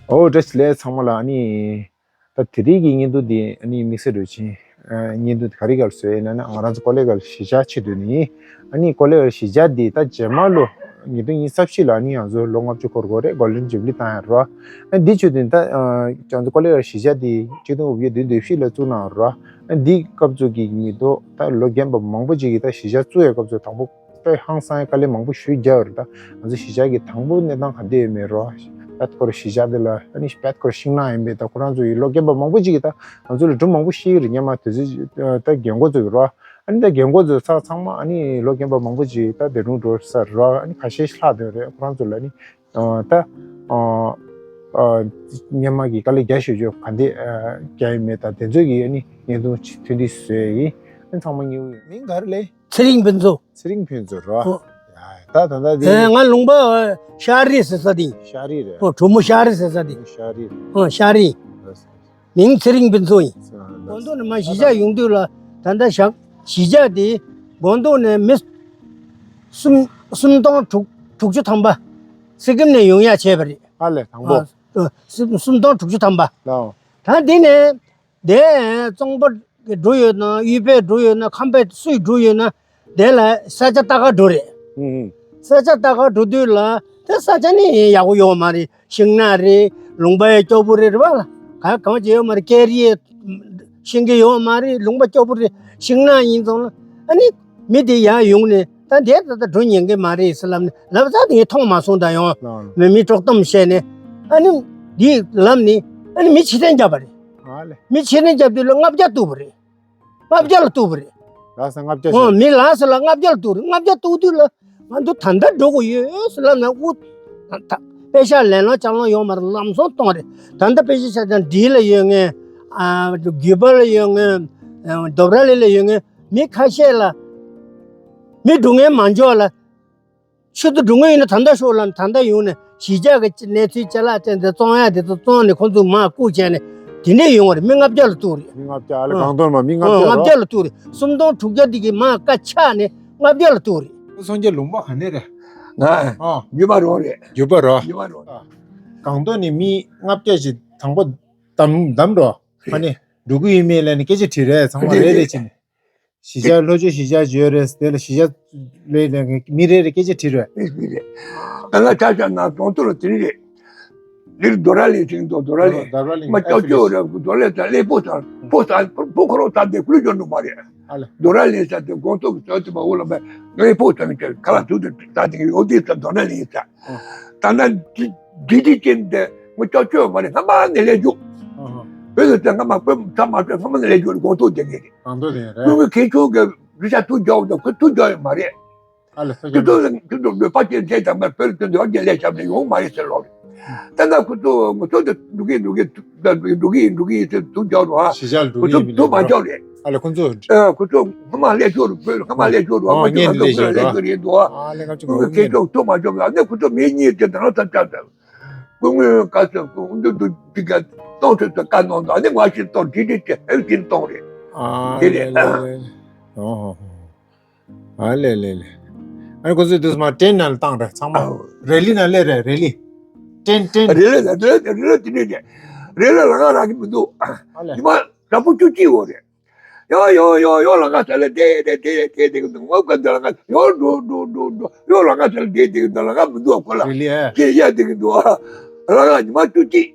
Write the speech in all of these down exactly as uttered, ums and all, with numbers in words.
ཨོ་བཀྲ་ཤིས་བདེ་ལེགས་ཚང་མ་ལ། ཨ་ནི་ད་དེ་རིང་གི་བརྙན་ཐུང་འདི་ཨ་ནི་དམིགས་བསལ་འགྲོ་ཆེན་བརྙན་ཐུང་ག་རེ་ག་རེ་བཟོས་ཡིན་ན། ང་རང་ཚོ་ཀོ་ལི་གྷལ་གཞིས་ཆགས་ཆེད་དུ་ནི། ཨ་ནི་ཀོ་ལི་གྷལ་གཞིས་ཆགས་འདི་ད་རྗེས་མ་ལོ་ཉིས་སྟོང་ཉི་ཤུ་རྩ་བཞི་ལ་ཨ་ནི་ང་ཚོ་ལོ་ལྔ་བཅུ་འཁོར་དགོས་རེད། གོལ་ཌན་ཇུ་བི་ལི་བཏང་ཡ་རོ། ཨ་འདི་ཆེད་དུ་ནི་ད་ང་ཚོ་ཀོ་ལི་གྷལ་གཞིས་ཆགས་འདི་ཆིག་སྟོང་དགུ་བརྒྱ་བདུན་ཅུ་དོན་བཞི་ལ་བཙུགས་གནང་རོ། ཨ་འདི་སྐབས་ཚོ་གི་ཉིས་སྟོང་ད་ལོ་རྒན་པ་མང་པོ་ཅིག་གིས་ད་གཞིས་ཆགས་བཙུགས་ཡ་སྐབས་ཚོ་དང་པོ་དཔེ་ཧང་སང་ཡ་དཀའ་ལས་མང་པོ་ཞེ་པོ་རྒྱག་ཡོད་རེད། ད་ང་ཚོ་གཞིས་ཆགས་ཀྱི་དང་པོ་གནས་སྟངས་ག་འདྲ་ཡོད་མེད་རོ། དཔེ་སྐོར་གཞིས་ཆགས་འདི་ལ་ཨ་ནི་དཔེ་སྐོར་ཤིང་ནགས་ཡིན་པས། ད་ཁོ་རང་ཚོ་ཡི་ལོ་རྒན་པ་མང་པོ་ཅིག་གིས་ད་ང་ཚོ་ལ་སྒྲུང་མང་པོ་བཤད་ཀྱི་རེད། སྔོན་མ་དུས་ཚོད་ད་རྒན་གོག་ཚོ་གི་རོ། ཨ་ནི་ད་རྒན་གོག་ཚོ་ཚང་ཚང་མ་ཨ་ནི་ལོ་རྒན་པ་མང་པོ་ཅིག་ད་འདས་གྲོངས་འགྲོ་ས་རོ། ཨ་ནི་ཁ་ཤས་ཤིག་ལྷག་བསྡད་རེད། ཁོ་རང་ཚོ་ལ་ཨ་ནི་ད་སྔོན་མ་གི་དཀའ་ལས་རྒྱ་ཞུ་ཆོག་ག་འདི་རྒྱ་ཡོད་མེད་ད་དེ་ཚོ་གི་ཨ་ནི་བརྙན་ཐུང་ཐུང་འདི་བཟོས་ཡིན། ཨ་ནི་ཚང་མ་མཉེས་པོ་ཡོད། མིང་ག་རེ་ལབ། ཚེ་རིང་ཕུན་ཚོགས། ཚེ་རིང་ཕུན་ཚོགས་རོ། ཨོ། ཡ་ད་ད་ད་དེ། ཨེ་ང་ལུང་པ་ཤ་རི་ཟེར་ས་དེ། ཤ་རི་རེད། ཨོ་གྲོ་མོ་ཤ་རི་ཟེར་ས་དེ། ཤ་རི་རེད། ཨོ་ཤ་རི། མིང་ཚེ་རིང་ཕུན་ཚོགས་ཡིན། ཨ་ད་སྒང་ཏོག་ནས་མར་གཞིས་ཆགས་ཡོང་དུས་ལ་ད་ལྟ་བཞག་གཞིས་ཆགས་དེ་སྒང་ཏོག་ནས་མི་སུམ་སུམ་སྟོང་དྲུག་དྲུག་ཅུ་ཐམ་པ་སི་ཀིམ་ནས་ཡོང་ཡ་བྱས་པ་རེད། ཨ་ལས་དང་པོ། ཨ་སུམ་སུམ་སྟོང་དྲུག་ཅུ་ཐམ་པ། ལའོ། ད་དེ་ནས་དེ་གཙང་པོ་འགྲོ་ཡོད་ན་གཡུ་པས་འགྲོ་ཡོད་ན་ཁམས་པས་སུས་འགྲོ་ཡོད་ན་དེ་ལ་ས་ཆ་ལྟ་ག་འགྲོ་རེད། ཨུ་ཨུ། ས་ཆ་ལྟ་ག་འགྲོ་དུས་ལ་དེ་ས་ཆ་ནི་ཡག་པོ་ཡོད་མ་རེད། ཤིང་ནགས་རེད། ལུང་པ་ཡང་སྐྱོ་པོ་རེད། རེད་པ་ལ་ག་གང་ཅི་ཡོད་མ་རེད། སྐྱེ་རིའི་ཤིང་གི་ཡོད་མ་རེད། ལུང་པ་སྐྱོ་པོ་རེད། ཤིང་ནགས་ཡིན་ཙང་ལ་ཨ་ནི་མི་དེ་ཡར་ཡོང་ནས་ད་དེ་ད་ལྟ་འགྲོ་ཉན་གི་མ་རེད་ཟེར་ལབ་ནས་ལབ་ཙང་དེ་ངས་མཐོང་མ་སོང་། ད་ཡང་ལའོ། མི་མི་དཀྲོག་གཏམ་བཤད་ནས་ཨ་ནི་འདི་ལབ་ནས་ཨ་ནི་མི་ཕྱིར་འཐེན་བརྒྱབ་པ་རེད། ཨ་ལས། མི་ཕྱིར་འཐེན་བརྒྱབ་དུས་ལ་ལྔ་བརྒྱ་གཏུགས་པ་རེད། ལྔ་བརྒྱ་ལ་གཏུགས་པ་རེད། ལགས་སོ། ལྔ་བརྒྱ་ཨོ་བྱས། མི་ལགས་སོ་ལ་ལྔ་བརྒྱ་ལ་གཏུགས་རེད། ལྔ་བརྒྱ་གཏུགས་དུས་ལ་ང་ཚོ་ད་ལྟ་འགྲོ་དགོས་ཡོད་ཟེར་ལབ་ན་དབུ་ད་ད་པེ་ཤག་ལེན་ལོང་ཅང་ལོང་ཡོད་མ་རེད། ལམ་སང་གཏོང་རེད། ད་ལྟ་པེ་ཤག་ཆ་ཚང་འབྲི་ལ་ཡོད་ངེས། ཨ་རྒྱུད་པ་ལ་ཡོད་ངེས། ཨ་རྡོབ་ར་ལི་ལ་ཡོད་ངེས། མི་ཁ་ཤས་ལ་མི་སྒྲུབ་མཁན་མ་འཇོག་ལ། ཆུ་ཚོད་དྲུག་ངོས་ཡིན་ན་ད་ལྟ་ཤོག་ལ་ད་ལྟ་ཡོང་ནས་གཞིས་ཆགས་ཀྱི་གནས་ཚུལ་ཅ་ལག་ཅན་དེ་བཙོང་ཡ་དེ་ཚོ་བཙོང་ནས་ཁོང་ཚོ་མར་བཀུག་བྱས་ནས་དེ་འདྲས་ཡོང་བ་རེད། མི་ལྔ་བརྒྱ་ལ་གཏུགས་རེད། མི་ལྔ་བརྒྱ། ཨ་ལས། ཨ་གང་འདོད་མ་མི་ལྔ་ཨ་བརྒྱ་ལྔ་རོ། བརྒྱ་ལ་གཏུགས་རེད། སུམ་སྟོང་དྲུག་བརྒྱ་དེ་གི་མར་བཀའ་ཆག་ནས་ལྔ་བརྒྱ་ལ་གཏུགས་རེད། སངས་རྒྱས་ལུང་པ་ག་ནས་རེད། ང་ཨ་རྒྱུད་པ་རོ་རེད། རྒྱུད་པ་རོ། རྒྱུད་པ་རོ། ཨ་གང་འདོད་ནས་མི་ལྔ་བརྒྱ་ཞིག་དང་པོ་བདམས་བདམས་རོ། ཨ་ནི་འགྲོ་གི་ཡིན་མིན་ལ་ནི་སྐད་ཆ་དྲིས་རེད། ཚང་མ་རེད་རེད་བྱས་ནས། གཞིས་ཆགས་ལྷོ་ཕྱོགས་གཞིས་ཆགས་ཡོད་རེད། དེ་ལ་གཞིས་ཆགས་ལས་ལས་མི་རེ་རེ་སྐད་ཆ་དྲིས་རེད། མི་རེ། ད་ང་ཆ་བཞག་ན་གྲོང་ཚོ་ལ་དེ་རིང་རེད། འདིར་རྡོ་ར་ལས་ཅིག་འདུག་རྡོ་ར་ལས། རྡོ་ར་ལས། མ་ལྕོག་ལྕོག་རེད། རྡོ་ལས་ད་ལས་ཕོ་ས་ཕོ་ས་ཕོ་ཁོ་རོ་ས་དེ་ཀུ་ལུ་འཇོག་འདུག་མ་རེད། ཨ་ལས། རྡོ་ར་ལས་ས་དེ་དགོང་ཐོག་གི་ས་དེ་མ་འོ་ལ་མ་ལས་ཕོ་ས་མི་ཆ་ཁ་ལ་ཐུག་དེ་ས་དེ་ཡོད་དེ་ས་རྡོ་ར་ལས་ས། ད་ན་འདི་འདི་འདི་ཅན་དེ་ངོ་ཅོག་ཅོག་མ་རེད། སྔ་མ་ནས་ལས་རྒྱུ། བོད་ལ་ཚེ་སྔ་མ་བོད་ཚ་མ་བོད་སྔ་མ་ནས་ལས་རྒྱུ་རེད། གོང་ཐུག་དེ་ངེས་རེད། གོང་ཐུག་དེ་རེད། ཀུན་གྱི་མཁས་མཆོག་གི་རི་ཤ་ཐུག་རྒྱག་འོ་ཁོ་ཐུག་རྒྱག་ཡོད་མ་རེད། ཨ་ལ་ཁོ་ཚོ་ཁོ་ཚོ་ལ་ཁོ་ཚོ་བོད་པ་ཅན་བྱས་ཙང་མ་བོད་ལ་དོན་དུ་ཨ་རྒྱ་ལས་བྱབ་ནས་ཡོང་མ་རེད་ཟེར་ལོ། ད་ན་ཁོ་ཚོ་ངོ་ཚོ་དེ་འགྲོ་གི་འགྲོ་གི་འགྲོ་གི་འགྲོ་གི་ཡིན་ཟེར་ཐུག་རྒྱག་རོགས་ཨ། གཞིས་ཆགས་འགྲོ་གི་ཡིན་མིན་ཁོ་ཚོ་ཐུག་མ་རྒྱག་རེད། ཨ་ལ་ཁོ་ཚོ། ཨ་ཁོ་ཚོ་སྔ་མ་ལས་རྒྱུ་རེད། བོད་ལ་སྔ་མ་ལས་རྒྱུ་རེད། བོད་ཨོ་ལ་སྔ་མ་ལས་རྒྱུ་རེད་འདུག་ཨ་ལས་ཁ་ཅིག་ངོ་ཁོ་ཚོ་ཐུག་མ་རྒྱག་ཨ་ནི་ཁོ་ཚོ་མི་གཉིས་དེ་དང་ལ་ཐབས་ཆག་ད། སྐུ་ངོ་བཀའ་ཟེར་སྐུ་ངོ་འདུག་འདུག་འདི་ག་གཏོང་ཐུབ་ཐུབ་བཀའ་གནང་འདུག་ཨ་ནི་ང་ཞིག་གཏོང་དྲི་དྲི་དྲི་ཨེ་ཞིག་གཏོང་རེད། ཨ་དེ་ལས་ལས་ལས་ལས། ཨོ་ཧོ་ཧོ། ཨ་ལས་ལས་ལས། ཨ་ནི་ཁོ་ཚོས་དུས་མ་ཏྲེན་ནང་ལ་བཏང་རེད་ཚང་མ། ཨོ། རེ་ལི་ནང་སླེབས་རེད་རེ་ལི། ཏྲེན་ཏྲེན། རེ་ལི་ལ་རེ་ལི་རེ་ལི་དེ་འདྲས་རེད། རེ་ལི་ལ་ང་རག་གི་མི་འདུག་ཨ་ལས། ཉི་མ་ར་ཕོ་བཅུ་གཅིག་འོ་རེད། ཡོ་ཡོ་ཡོ་ཡོ་ལ་ང་ས་ལ་དེ་དེ་དེ་དེ་དེ་གི་འདུག་ངོ་ཀ་འདི་ལ་ང་ཡོ་འགྲོ་འགྲོ་འགྲོ་འགྲོ་ཡོ་ལ་ང་ས་ལ་དེ་དེ་གི་འདུག་ལ་ང་མི་འདུག་ཁོ་ལ་རེ་ལི་ཨ། ཁྱེད་ཡ་དེ་གི་འདུག་ཨ་ལ་ང་ཉི་མ་བཅུ་གཅིག་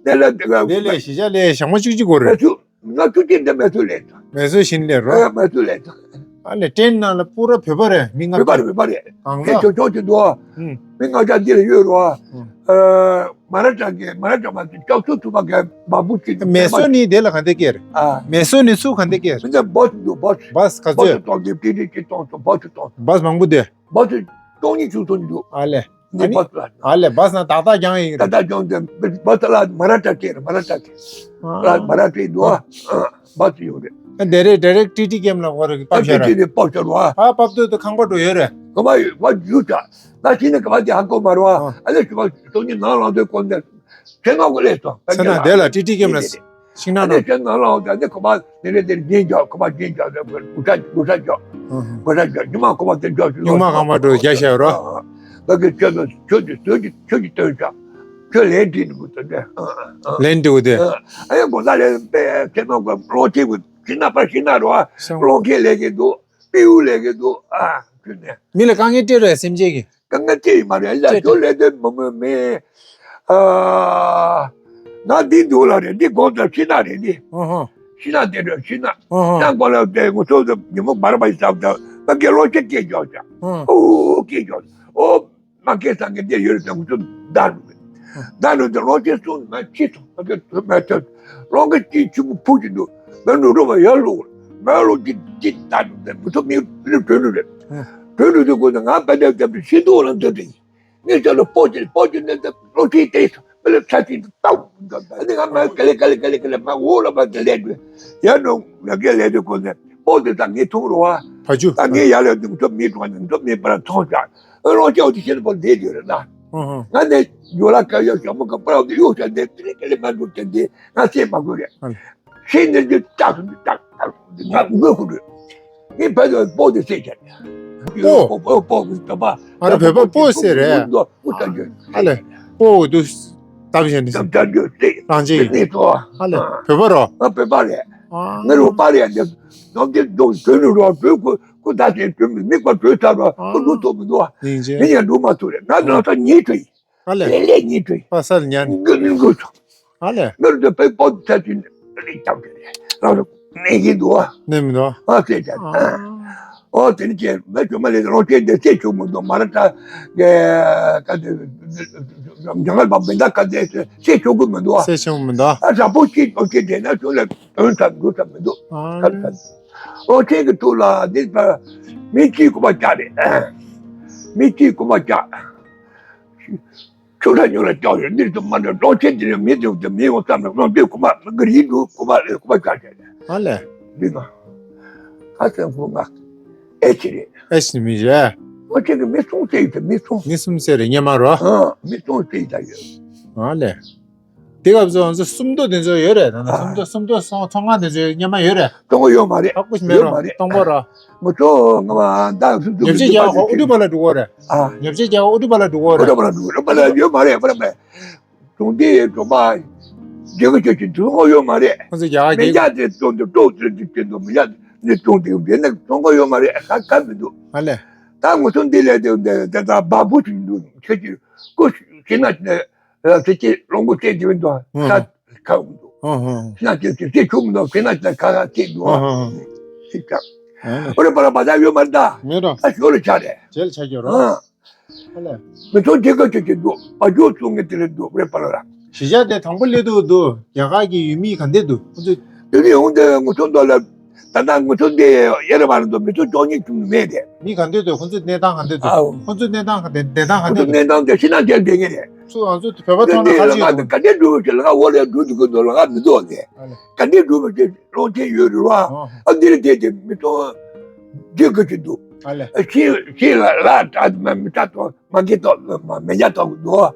དེ་ལ་དེ་ག་དེ་ལས་གཞིས་ཆགས་ལས་ཞག་མ་བཅུ་གཅིག་འགོར་རེད། མེ་སུ་ང་བཅུ་གཅིག་འདི་མེ་སུ་ལས་ཐོན། མེ་སུ་བཞིན་ལས་རོ། ཨ་མེ་སུ་ལས་ཐོན། ཨ་ལས་ཊེན་ནང་ལ་པུ་ར་བོད་པ་རེད། མི་ལྔ་བོད་པ་རེད། བོད་པ་རེད། གང་ལ་ཁྱེད་ཆོག་ཆོག་ཅིག་འདུག་ཨ། ཨུམ། མི་ལྔ་བརྒྱ་འདི་ལ་ཡོད་རོགས་ཨ། ཨུམ། ཨ། མ་ར་ཀྲ་གི་མ་ར་ཀྲ་མ་ཅིག་ལྕགས་ཚུ་ཐུ་པ་གི་མ་བུ་ཅིག་མེ་སོ་ནི་དེ་ལ་ག་འདྲ་སྐྱེས་རེད། ཨ། མེ་སོ་ནི་ཚུ་ག་འདྲ་སྐྱེས་རེད། མི་འདྲ་བོ་ཅིག་འདུག་བོ་ཅིག་བོ་ཅིག་ག་ཚོད། བོ་ཅིག་གཏོང་དེ་ཏི་ཏི་ཅིག་གཏོང་སོང་བོ་ཅིག་གཏོང་། བོ་ཅིག་མང་པོ་དེ། བོ་ཅིག་སྟོང་གཉིས་བཅུ་ཙམ་འདུག་ཨ་ལས། ནི་ཨ་ནི་བོ་ཅིག་ལ། ཨ་ལས་བོ་ཅིག་ན་ཏག་ཏག་རྒྱང་ཡིན་ཏག་རེད། ཏག་རྒྱང་དེ་བོ་ཅིག་ལ་མ་ར་ཀྲ་སྐྱེས་རེད། མ་ར་ཀྲ་སྐྱེས། ཨ། ལ་མ་ར་ཀྲ་འདུག་ཨ། ཨ། བོ་ཅིག་ཡོད་རེད། ཨ་དེ་རེད། ཌི་རེག་ཊི་ཊི་ཀེམ་ལ་འོ་རེད་པབ་ཤ་ར། ཊི་ཊི་དེ་པབ་ཤ་ར་བ། ཨ་པབ་ཏོ་དེ་ཁང་པ་འགྲོ་ཡོད་རེད། ག་བ་ཡོད་བ་ཡོད་ད། ང་ཤི་ན་ག་བ་དེ་ཧ་གོ་མ་ར་བ། ཨ་ལས་ཤི་བ་སྟོང་གཉིས་ནང་ལངས་དུས་གོ་ནས་ཚེ་ནང་གོ་ལས་སོང་། ཚེ་ན་དེ་ལ་ཊི་ཊི་ཀེམ་ལ་ཤིང་ནགས་ཨ་ནི་ནང་ཚེ་ནང་ལངས་དུས་ཨ་ནི་ག་བ་ནི་རེད། དེ་རྒྱན་རྒྱག་ག་བ་རྒྱན་རྒྱག་དེ་གུ་ཤ་གུ་ཤ་རྒྱག་ཨ་ཧ། གུ་ཤ་རྒྱག་ཉི་མ་ག་བ་དེ་རྒྱག་ཤི་ཉི་མ་གང་བ་འགྲོ་རྒྱག་ཤ་ར། ད་གི་ཁྱོད་ཚོ་ཁྱོད་ཀྱི་ཁྱོད་ཀྱི་ཁྱོད་ཀྱི་སྟོན་ཆ། ཁྱོད་ལན་བྲིས་འདུག་ད་དེ། ལན་བྲིས་འདུག་དེ། ཨ་ཡ་གོ་ད་ལན་པས་ཁྱེད་རྣམ་པ་གློག་ཆེན་གྱི་ཤིང་ནགས་པ་ཤིང་ནགས་རོ། ཤིང་གློག་ཁྱེད་ལས་ཀྱི་འདུག་སྤྲེའུ་ལས་ཀྱི་འདུག་ཨ་ཁྱོད་ནས། མི་ལ་དཀའ་ངལ་སྤྲད་རོགས་སེམས་ཅན་གྱི། དཀའ་ངལ་སྤྲད་ཡི་མ་རེད། ལ་སྤྲད་ཁྱོད་ལས་དོན་མི་མི་མེད། ཨ་ང་འདི་འདུག་ལ་རེད། འདི་གོང་དུ་ཤིང་ནགས་རེད་འདི། ཨ་ཧ། ཤིང་ནགས་དེ་རེད་ཤིང་ནགས། ཨ་ཧ། ཤིང་ནགས་གོ་ལ་དེ་ངོ་སོ་སོ་ཉི་མ་བར་པ་ཡི་ས་ད་ད་གེ་གློག་ཆེན་སྐད་རྒྱག་ཅག་ཨ་ཧ། ཨོ་སྐད་རྒྱག་ཨོ། མ་སྐད་སང་གི་འདིར་ཡོད་རེད་དང་ཚོ་བདག་འགྲོ་གི། བདག་འགྲོ་དེ་གློག་ཆེན་གསུམ་མ་ཁྱི་སོང་མ་སྐད་ཚོ་མ་ཐོས། གློག་གི་ཅི་ཆུ་མོ་ཕུག་གི་འདུག་མ་འགྲོ་རོ་བ་ཡར་ལོག་མ་ལོག་ཅི་ཅི་བདག་འགྲོ་དེ་མི་ཚོ་མི་རིགས་གྲོལ་འགྲོ་རེད། གྲོལ་འགྲོ་དེ་དགོས་ན་ང་པད་ཟླ་ལྟ་བུ་ཤི་འདུག་ལ་འདོད་དེ་ཡིན། ངས་ཅག་ལ་སྤོ་ཅི་སྤོ་ཅི་ནས་དེ་གློག་ཆེན་དེ་ཡིན་སོང་། པེ་ལེ་ཚ་ཅིག་ཏུ་ཏའུ། ཨ་ནི་ང་མ་ཀ་ལེ་ཀ་ལེ་ཀ་ལེ་ཀ་ལེ་མ་འོ་ལ་མ་དེ་ལས་འགྲོ། ཡར་འགྲོ་ང་ཀའི་ལས་དེ་གོ་ནས་པོ་དེ་ད་ངས་མཐོང་རོ་བ། ཕ་ཇུ། ད་ངས་ཡར་ལས་འདུག་ཐོབ་མེད་འགྲོ་ནས་ཐོབ་མེད་པར་མཐོང་བཞག་ཨ་རོ་ཅའོ་དེ་ཤེས་པོ་ལས་འགྲོ་རེད་ན། ཧུ་ཧུ། ང་ནས་ཡོ་ལ་ཀ་ཡོ་ཞོ་མོ་ཀ་པ་ར་དེ་ཡོ་ཤ་དེ་ཀ་ལེ་ཀ་ལེ་མ་འགྲོ་དེ་དེ་ང་སེམས་མ་དགོས་རེད། ཨ་ལེ། ཤེས་ནས་ཀྱི་རྟག་ཏུ་རྟག་ཏུ་ང་དགོས་ཁུ་རེད། ངས་བོད་དུ་སྤོ་དེ་བསད་བྱས། སྤོ། སྤོ་སྤོ་སྤོ་སྤོ་སྤོ་ཨ་ར་བོད་པ་སྤོ་ཟེར་རེད། སྤོ་ཨ་ལེ། སྤོ་འོ་དུ་གཏམ་བཤད་འདི་སེམས་ཅན་རྒྱུ་སྟེ་རང་ཅིག་ནས་ཚོ་ཨ་ལེ། བོད་པ་རོ། ང་བོད་པ་རེད། ཨ། ང་རོ་པ་རེད་འདི་ནམ་རྒྱུན་འདུག་བོད་ནས་རོ་བོད་ཁུ་ཁུ་ད་ཟེར་བོད་མི་མིག་པ་བོད་ཚ་རོ་ཁུ་འདུག་ཐོབ་མི་འདུག་ཨ། ཡིན་ཅེ། ངས་ཡང་འདུག་མ་ཐུབ་རེད། ང་ནང་ས་ཉིད་ཐུ་ཡིན། ཨ་ལེ། ལས་ལས་ཉིད་དུ། པ་སལ་ཉན། མགོ་མི་མགོ་ཚོ། ཨ་ལེ། མི་རུ་དུ་པའི་པོ་ཚ་ཚུན་ལས་ཀྱང་དེ་རེད། རང་རུ་ནས་ཀྱི་འདུག་ཨ། ནས་མི་འདུག་ཨ། ཨ་ཚེ་ཅན། ཨ། ཨོ་དེ་ནི་ཅེ་མེ་ཆུ་མ་ལས་རོ་ཅེ་དེ་ཚེ་ཆུ་མི་འདུག་མ་ར་ཏྲ་གེ་ཀ་དེ་ཇང་གལ་པ་མི་འདའ་ཀ་དེ་ཚེ་ཆུ་གུ་མི་འདུག་ཨ། ཚེ་ཆུ་མི་འདུག་ཨ། ཨ་ར་པོ་ཅི་ཏོ་ཅི་དེ་ན་ཆུ་ལ་དོན་ཚ་འགུ་ཚ་མི་འདུག་ཨ། ཀ་ཚ། ཨོ་ཚེ་གི་ཐུག་ལ་འདི་ཚ་མི་ཅི་ཀུ་པ་ཅག་རེད། མི་ཅི་ཀུ་པ་ཅག་ཆུ་ཁྲ་ཉུང་ལ་ལྕོག་ཡོད་འདིར་དུ་མ་འདྲ་གློག་ཆེན་འདི་རེད་མི་དེ་དེ་མི་འོང་ཙམ་ལ་གློག་འདི་ཁུ་མ་གི་རིགས་འདུག་ཁུ་མ་ལས་ཁུ་མ་ཆ་ཆ་རེད། ཨ་ལས། འདི་ན་ཁ་སེང་ཁུ་ང་ཨེ་ཆི་རེད། ཨེ་ཆི་མི་རེད། གློག་ཆེན་གི་མི་སོང་ཚེ་ཡོད་དེ་མི་སོང་། མི་སོང་ཚེ་རེད་སྙེ་མ་རོ། ཨ་མི་སོང་ཚེ་ཡོད་ད་ཡོད། ཨ་ལས། དེ་སྐབས་སུ་ང་ཚོ་སུམ་མདོ་དེ་ཚོ་ཡོད་རེད། ད་ནི་ཨ། སུམ་མདོ་སུམ་མདོ་སོང་ཚོང་ཁང་དེ་ཚོ་སྙེ་མ་ཡོད་རེད། སྟོང་པ་ཡོད་མ་རེད། ཧ་གོ་ཞིག་མེད་ཡོད་རོ་མ་རེད། སྟོང་པ་རོ། ང་ཚོ་ང་མ་ད་སུ་སུ་ཉབ་ཆས་རྒྱག་ཨུ་ཏུ་པ་ལ་འགྲོ་གོ་རེད། ཨ། ཉབ་ཆས་རྒྱག་ཨུ་ཏུ་པ་ལ་འགྲོ་གོ་རེད། ཨུ་ཏུ་པ་ལ་འགྲོ་གོ་རེད། ཨུ་ཏུ་པ་ལ་ཡོད་མ་རེད། པ་ར་མེད། གྲོང་སྡེ་གྲོང་པ་རྒྱལ་ཁབ་ཆོས་ཀྱི་འདུ་ཁོ་ཡོད་མ་རེད། ཁོ་ཚོ་རྒྱ་གར་མི་རྒྱ་དེ་སྟོང་དུ་ཏོག་ཙེ་དུ་སྐྱོན་དུ་མི་རྒྱ་ནི་སྟོང་དུ་ཡོད་པས་ན་སྟོང་གོ་ཡོད་མ་རེད། ཁ་ཁ་མི་འདུག་ཨ་ལས། ད་ངོ་སོ་འདི་ལས་དེ་དེ་ད་བ་བུ་ཞིག་འདུག་ཁྱོད་ཀྱི་སྐུ་ཞིག་ན་དེ་ཅི་ལོང་གོ་ཏེ་དེ་འདུག་ཨ། ཁ་ཁ་མི་འདུག་ཨ་ཧ། ཤིན་ན་ཅིག་ཅིག་ཅིག་ཆུང་མི་འདུག་ཤིན་ན་ཅིག་ཁ་ཁ་ཅིག་འདུག་ཨ་ཧ། ཅིག་ཀྱང་། ཨ་ལས། ཨོ་རེ་པ་ར་པ་ད་ཡོད་མ་རེད་ད། མེད་དོ། ད་ཞོར་ལ་ཆགས་རེད། རྗེས་ལ་ཆགས་ཀྱི་རོ། ཨ། ཨ་ལས། མི་ཚོ་དེ་ག་ཅིག་ཅིག་འདུག་པ་ཇོ་ཚོ་ངེ་དེ་རེད་འདུག་རེ་པ་ར་ར། གཞིས་ཆགས་དེ་དང་པོ་སླེབས་དུས་འདུག་རྒྱ་གར་གྱི་ཡུལ་མི་ག་འདྲ་འདུག་ཁོ་ཚོས། དེ་ནི་ཡོང་དེ་ངོ་ཚོ་འདུག་ལ། ད་ལྟ་ངོ་ཚོ་འདི་ཡེ་རེ་པ་ར་འདུག་མི་ཚོ་ཅོག་གཉིས་བྱུང་མེད་དེ། མི་ག་འདྲ་འདུག་ཁོ་ཚོའི་གནས་སྟངས་ག་འདྲ་འདུག་ཨའོ། ཁོ་ཚོའི་གནས་སྟངས་ག་འདྲ་གནས་སྟངས་ག་འདྲ་འདུག་ཁོ་ཚོའི་གནས་སྟངས་དེ་ཤི་ན་དེ་བསྡད་ངེས་རེད། ཚུར་ང་ཚོ་བོད་པ་མཐོང་ན་ག་ཚོད་ཡོད་ག་འདྲ་འགྲོ་བའི་ལ་ང་འོ་ལས་འགྲོ་འདུག་གི་འདུག་ལ་ང་མི་འདུག་ལས། ཨ་ལས། ག་འདྲ་འགྲོ་བའི་ལ་ལོ་ཆེན་ཡོད་རེད་བ། ཨ་འདིར་བསྡད་དེ་མི་ཚོ་འདི་ག་ཅིག་འདུག་ཨ་ལས། ཤི་ཤི་ལ་ལ་ད་མ་མི་ད་དོ་མ་གི་དོ་མ་མེ་ཇ་དོ་གི་འདུག་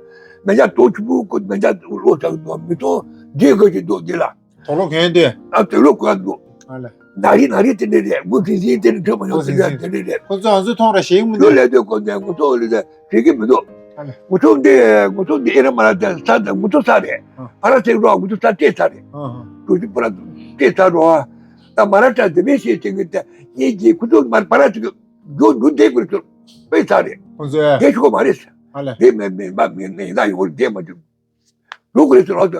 མེ་ཇ་དོ་ཆུ་བུ་ཀུ་མེ་ཇ་ལོ་ཆག་གི་འདུག་མི་ཚོ་འདི་ག་ཅིག་འདུག་འདི་ལ། དོ་ལོ་གན་དེ། ཨ་དོ་ལོ་ག་འདུག་ཨ་ལས། ན་རི་ན་རི་དེ་འདྲ་རེད། དགུ་ཕི་སི་དེ་འདྲ་ཁྲོད་མ་ཡོང་དེ་འདྲ་དེ་འདྲ་རེད། ཁོ་ཚོ་ང་ཚོ་མཐོང་ར་ཞེ་གི་མི་འདུག་ལས་དོན་ཁོ་ཚོས་ངོ་ཚོ་ལས་དེ་ཞེ་གི་མི་འདུག་ཨ་ལས། ངོ་ཚོ་འདི་ངོ་ཚོ་འདི་ཨེ་ར་མ་ར་དེ་ས་དེ་ངོ་ཚོ་ས་རེད། ཨ། ཕ་ར་ཚེག་རོགས་ངོ་ཚོ་ས་སྤྲད་ས་རེད། ཨ་ཧ། གྲོ་ཞིབ་ཕ་ར་སྤྲད་ས་རོགས་ཨ། ད་མ་ར་ཏྲ་དེ་བས་ཤེས་ཏེ་གི་དེ་གཉིས་ཀྱི་ཁོ་ཚོ་མ་ཕ་ར་ཚེག་རྒྱུ་འདུག་དེ་ཁོ་ཚོ་སྤྲད་ས་རེད། ཁོ་ཚོས་དེ་ཤོག་མ་རེད། ཨ་ལས། དེ་མེད་མེད་པ་མེད་ནས་ད་ཡོད་དེ་མ་འདུག་ལུག་རེ་ཚོ་ལ་